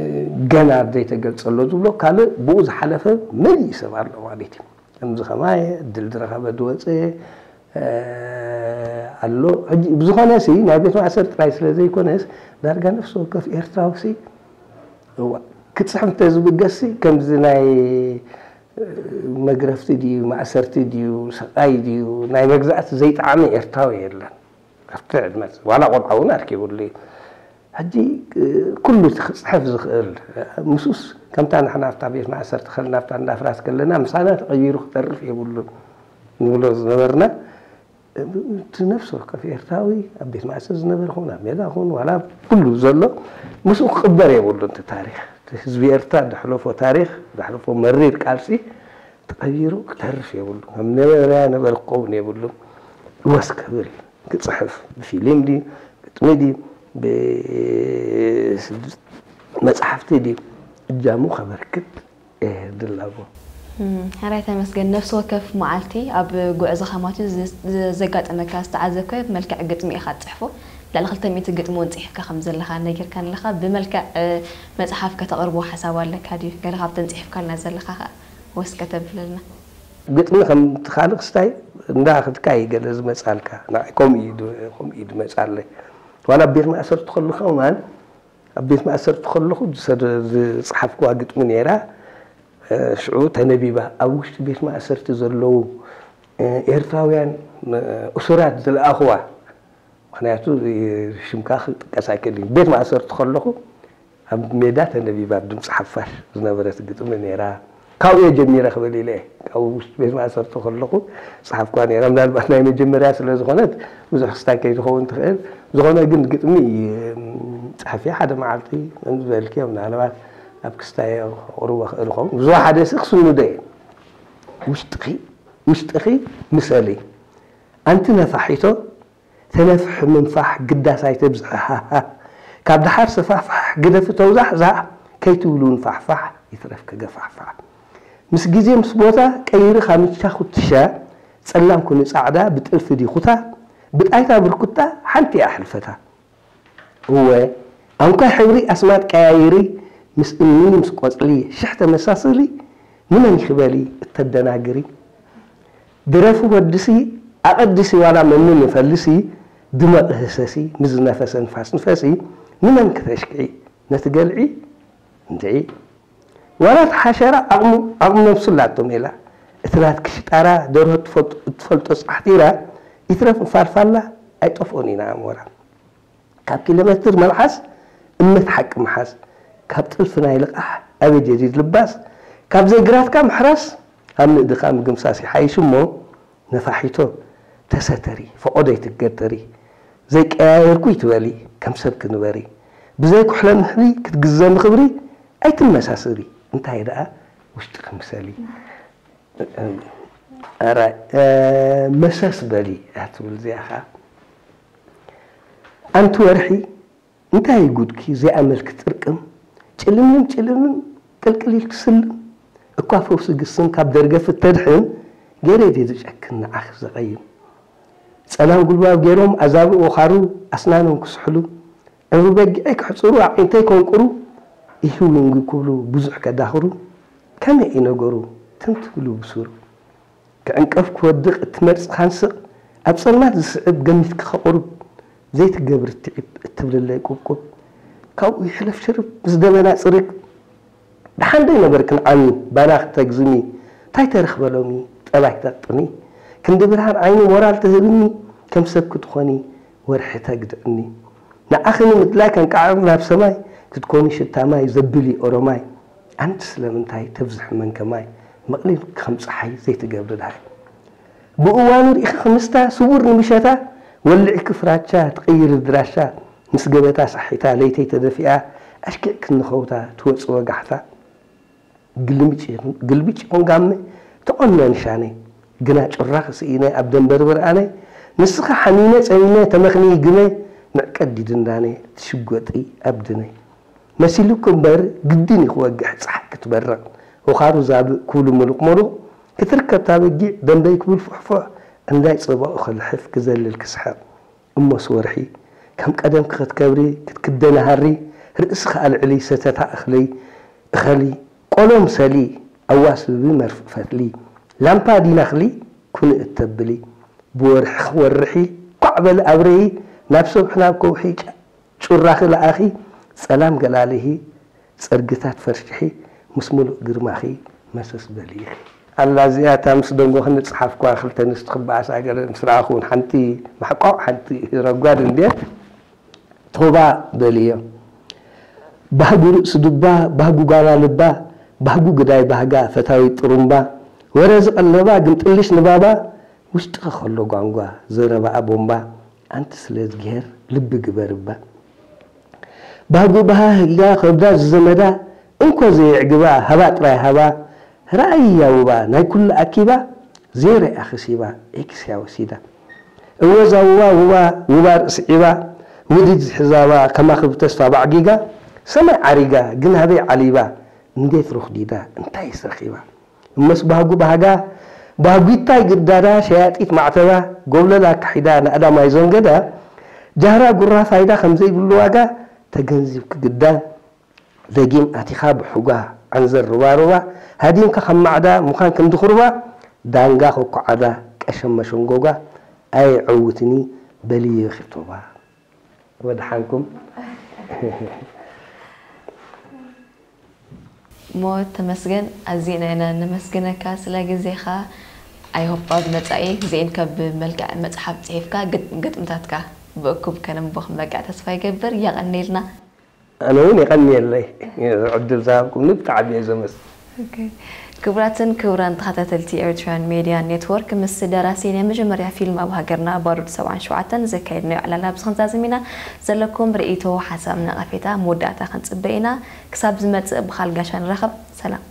ገና ዘይተገልጸ ኣሎ ዝብሎ ካልእ ብኡ ዝሓለፈ መሊእ ሰብ ኣሎ ማለት እዩ። ከምዚ ከማይ ዕድል ዝረኸበ ዝወፀ፣ እ፣ ኣሎ። ሕጂ ብዝኾነ ሲ ናይ ቤት ማእሰር ጥራይ ስለ ዘይኮነስ ዳርጋ ነፍሲ ወከፍ ኤርትራዊ ሲ፣ እዋ፣ ክፅሕፍ እንተዝብገስ ሲ ከምዚ ናይ፣ እ፣ መግረፍቲ ድዩ፣ ማእሰርቲ ድዩ፣ ስቓይ ድዩ፣ ናይ መግዛእቲ ዘይጠዓመ ኤርትራዊ የለን። ኣብቲ ዕድመ ዋላ ቆልዓ እውን ኣርኪቡሉ እዩ። ሕጂ ኩሉ እቲ ክፅሕፍ ዝኽእል ምስኡስ ከምታ ንሕና ኣብታ ቤት ማእሰርቲ ከለና ኣብታ እንዳፍራስ ከለና ምሳና ተቐይሩ ክተርፍ የብሉን ንብሎ ዝነበርና እቲ ነፍሲ ወከፍ ኤርትራዊ ኣብ ቤት ማእሰር ዝነበረ ኹን ኣብ ሜዳ ኹን ዋላ ኩሉ ዘሎ ምስኡ ክቕበር የብሉን እቲ ታሪኽ እቲ ህዝቢ ኤርትራ ዘሕለፎ ታሪኽ ዘሕለፎ መሪር ቃልሲ ተቐይሩ ክተርፍ የብሉን ከም ነበረ ነበረ ክኸውን የብሉን ወስ ክብል ክፅሕፍ ብፊልም ድዩ ግጥሚ ድዩ ብመፅሓፍቲ ድዩ እጃሙ ከበርክት ድላቦ። ሕራይ ተመስገን። ነፍሲ ወከፍ መዓልቲ ኣብ ጉዕዞ ከማት እዩ ዘጋጠመካ ዝተዓዘብካዮ ብመልክዕ ግጥሚ ኢኻ ትፅሕፎ። ልዕሊ ክልተ ሚእቲ ግጥሚ እውን ፅሒፍካ ከም ዘለኻ ነጊርካኒ ኣለኻ። ብመልክዕ መፅሓፍ ከተቕርቦ ሓሳብ ኣለካ ድዩ? ገለ ካብተን ፅሒፍካልና ዘለኻ ኸዓ ወስ ከተብለልና። ግጥሚ ከም ትኻልእ ክስታይ እንዳኽድካ እዩ ገለ ዝመፃልካ። ንዓይ ከምኡ እዩ ከምኡ እዩ ዝመፃለይ። ዋላ ኣብ ቤት ማእሰርቲ ከለኹ ከማን ኣብ ቤት ማእሰርቲ ከለኹ ዝፀሓፍኩዋ ግጥሚ ነይራ ሽዑ ተነቢባ ኣብ ውሽጢ ቤት ማእሰርቲ ዘለዉ ኤርትራውያን እሱራት ዝለኣኽዋ ምክንያቱ ሽምካ ክጥቀስ ኣይክእል እዩ ቤት ማእሰርቲ ከለኹ ኣብ ሜዳ ተነቢባ ኣብ ድምፂ ሓፋሽ ዝነበረት ግጥሚ ነይራ ካብኡ እየ ጀሚረ ክብል ኢለ እየ ካብ ውሽጢ ቤት ማእሰርቲ ከለኹ ዝፀሓፍኩዋ ነይራ ምናልባት ናይ መጀመርያ ስለ ዝኾነት ብዙሕ ክስታይ ከይትኸውን ትኽእል ዝኾነ ግን ግጥሚ ፀሓፊ ሓደ መዓልቲ ዝበልክዮ ምናልባት ኣብ ክስታይ ኣቕርቦ ክእል ኸውን ዝወሓደ ሲ ክስንዶ እየ ውሽጥኺ ውሽጥኺ ምሰሊ ኣንቲ ነፋሒቶ ተነፍሒ ምንፋሕ ግዳስ ኣይተብዝሒ ሃሃ ካብ ደሓር ሰፋሕፋሕ ግደፊ ተውዛሕዛሕ ከይትብሉ ንፋሕፋሕ ይትረፍ ከገፋሕፋሕ ምስ ግዜ ምስ ቦታ ቀይሪ ካምቻ ኩትሻ ጸላም ኩኒ ጻዕዳ ብጥልፊ ድዩ ኩታ ብጣይታ ብርኩታ ሓንቲ እያ ሕልፈታ እወ ኣንኳይ ሕብሪ ኣስማት ቀያይሪ ምስ እምኒ ምስ ቆጽሊ ሽሕ ተመሳስሊ ንመን ኢኺ በሊ እተደናግሪ ድረፊ ወድሲ ኣቐድሲ ዋላ መኑ ንፈልሲ ድመቒ ህሰሲ ምስ ዝነፈሰ ንፋስ ንፈሲ ንመን ክተሽክዒ ነቲ ገልዒ እንድዒ ዋላ እቲ ሓሸራ ዓቕሙ ዓቕሙ ነብሱ ኣላቶ ሜላ እቲ ናትኪ ሽጣራ ደርሆ እትፈልጦ ጻሕቲራ ይትረፍ ንፋልፋላ ኣይጠፍኦን ኢና ኣሞራ ካብ ኪሎሜትር መልሓስ እምነት ሓቂ ምሓዝ ካብ ጥልፊ ናይ ልቓሕ ኣበይ ጀዲድ ልባስ ካብ ዘይግራትካ ምሕራስ ኣብ ንእድኻ ምግምሳስ ይሓይሽ እሞ ነፋሒቶ ተሰተሪ ፈቖዶ ኣይትገተሪ ዘይቀያየርኩ ይትበሊ ከም ሰብ ክንበሪ ብዘይ ኩሕለ ምሕሪ ክትግዘሚ ክብሪ ኣይትመሳስሪ እንታይ ደኣ ውሽጥኺ ምሰሊ ኣራይ መሰስ በሊ እያ ትብል እዚኣ ኸዓ ኣንቲ ወርሒ እንታይ እዩ ጉድኪ ዘይኣመልኪ ጥርቅም ጭልምልም ጭልምልም ቅልቅል ኢልኪ ስልም እኳ ፈውሲ ግስም ካብ ደርገፊ እተድሕን ገይረ ድየ ዝጨክን ንዓኺ ዘቐይም ጸላም ጉልባብ ገይሮም ኣዛብእ ወኻሩ ኣስናኖም ክስሕሉ ዕብሪ በጊዐይ ከሕጽሩ ኣዒንተይ ከንቁሩ ኢሂ ዊንጊ ክብሉ ብዙሕ ከዳኽሩ ከመይ እዩ ነገሩ ትም ትብሉ ብሱሩ ክዕንቀፍ ክወድቕ እትመርጽ ካንስቕ ኣብ ጸልማት ዝስዕብ ገሚትኪ ከቑርብ ዘይትገብሪ ትዒብ እትብልለይ ቁብቁብ ካብኡ ይሕለፍ ሽርብ ምስ ደበና ጽርግ ደሓን ዶ ይነበርክን ዓሚ ባና ክተግዝሚ ታይ ተረኽበ ሎሚ ጠባይ ክተጥሚ ክንዲ ብርሃን ዓይኒ ሞራል ትህብኒ ከም ሰብ ክትኾኒ ወርሒ ተግድዕኒ ንዓኺ ንምድላይ ከንቃዕር ናብ ሰማይ ክትኮኒ ሽታ ማይ ዘብል እዩ ኦሮማይ ኣንቲ ስለምንታይ ተብዝሒ መንከማይ መቕሊልኪ ከም ጸሓይ ዘይትገብሪ ደሃይ ብእዋኑ ርኢኺ ክምስታ ስውር ንምሸታ ወልዕኪ ፍራቻ ትቕይሪ ድራሻ ምስ ገበታ ሳሒታ ለይተይ ተደፊኣ ኣሽኪዕኪ ንኸውታ ትወፂ ወጋሕታ ግልብጭ ይኹን ጋመ ተቖንነ ንሻነይ ግና ጩራኺ ስኢነ ኣብ ደንበሪ ብርኣነይ ንስኺ ሓሚመ ፀሚመ ተመኽንዪ ግመ ምዕቀዲ ድንዳነ ትሽጎጢ ኣብ ድነይ መሲሉኪ እምበር ግድን እዩ ክወግሕ ፀሓይ ክትበርቕ ወኻሩ ዛብእ ክብሉ ምሉቕ ምሉቕ ክትርከብ ታበጊዕ ደንበይ ክብል ፉሕፉሕ እንዳይ ፀባኡ ክልሕፍ ክዘልል ክስሕቕ እሞስ ወርሒ ከም ቀደምኪ ክትከብሪ ክትክደንሃሪ ርእስኺ ኣልዕሊ ሰተታ እኽሊ እኸሊ ቆሎ ምሰሊ ኣዋስብቢ መርፍእ ፈትሊ ላምፓ ዲናኽሊ ኩኒ እተብሊ ብወርሒ ክወርሒ ኳዕ በሊ ኣብርሂ ናብ ሰብሒ ናብ ከውሒ ጩራኺ ለኣኺ ጸላም ገላልሂ ጸርግታት ፈርሽሒ ምስ ምሉእ ግርማኺ መሰስ በሊ ኢኺ። ኣላ እዚኣ እታ ምስ ደንጎኺ ዝጸሓፍክዋ ክልተ ኣንስቲ ክበኣሳ ገለ ምስ ረኣኹ እውን ሓንቲ ማሕቋቕ ሓንቲ ረጓድ እንድየ ቶባ በልዮ። ባህጉ ርእሲ ዱባ፣ ባህጉ ጓና ልባ፣ ባህጉ ግዳይ ባህጋ ፈታዊ ጥሩምባ፣ ወረ ዝቐለባ ግን ጥልሽ ንባባ፣ ውሽጥኸ ከሎ ጓንጓ ዘረባኣ ቦምባ፣ ኣንቲ ስለ እዝግሄር ልቢ ግበር እባ። ባህጉ ባሃ ህጊጋ ከብዳ ዝዘመዳ፣ እንኮ ዘየዕግባ ሃባ ጥራይ ሃባ፣ ረኣይያ ውባ ናይ ኩሉ ኣኪባ፣ ዘይረኣ ክሲባ ኤክስያ ወሲዳ። እወ እዛ ውባ ውባ ውባ ርእሲ ዒባ፣ ውድጅ ዝሕዛባ ከማኽብ ተስፋ ባዕጊጋ፣ ሰማይ ዓሪጋ ግን ኣበይ ዓሊባ፣ እንዴት ሮኽዲዳ እንታይስ ረኺባ። እመስ ባህጉ ባህጋ፣ ባህጒታይ ግዳዳ ሸያጢት ማዕተባ፣ ጎብለል ኣካሒዳ ንኣዳማይ ዘንገዳ፣ ጃህራ ጉራ ፋይዳ ከም ዘይብሉ ዋጋ ተገንዚብኪ ግዳ፣ ደጊም ኣቲኻ ብሑጓ ዓንዘር ሩባ ሩባ፣ ሃዲምካ ከም ማዕዳ ምዃን ክንዲ ኹርባ፣ ዳንጋ ኮኮዓዳ ቀሸም መሸንጎጓ፣ ኣየዐውትኒ በልዮ ኺቶባ። ወድሓንኩም። ሞ ተመስገን ኣዚና ኢና ነመስግነካ ስለ ግዜኻ። ኣይሆፕ ኣብ መጻኢ ግዜን ከብ መልክዕ መጽሓፍ ጽሒፍካ ግጥምታትካ ብእኩብ ከነንቦ ክንበቅዕ ተስፋ ይገብር። የቐኔልና። ኣነ እውን የቐንየለይ ዕድል ዝሃብኩምኒ ብጣዕሚ እየ ዘመስግን። ክቡራትን ክቡራን ተኸታተልቲ ኤርትራን ሜድያ ኔትወርክ፣ ምስ ደራሲ ናይ መጀመርያ ፊልም ኣብ ሃገርና ባሩድ ሰብዓን ሸውዓተን ዘካየድናዮ ዕላል ኣብዚ ክንዛዝም ኢና። ዘለኩም ርእይቶ፣ ሓሳብ፣ ነቐፌታ፣ መወዳእታ ክንጽበ ኢና። ክሳብ ዝመጽእ ብኻል ጋሻ ንራኸብ። ሰላም።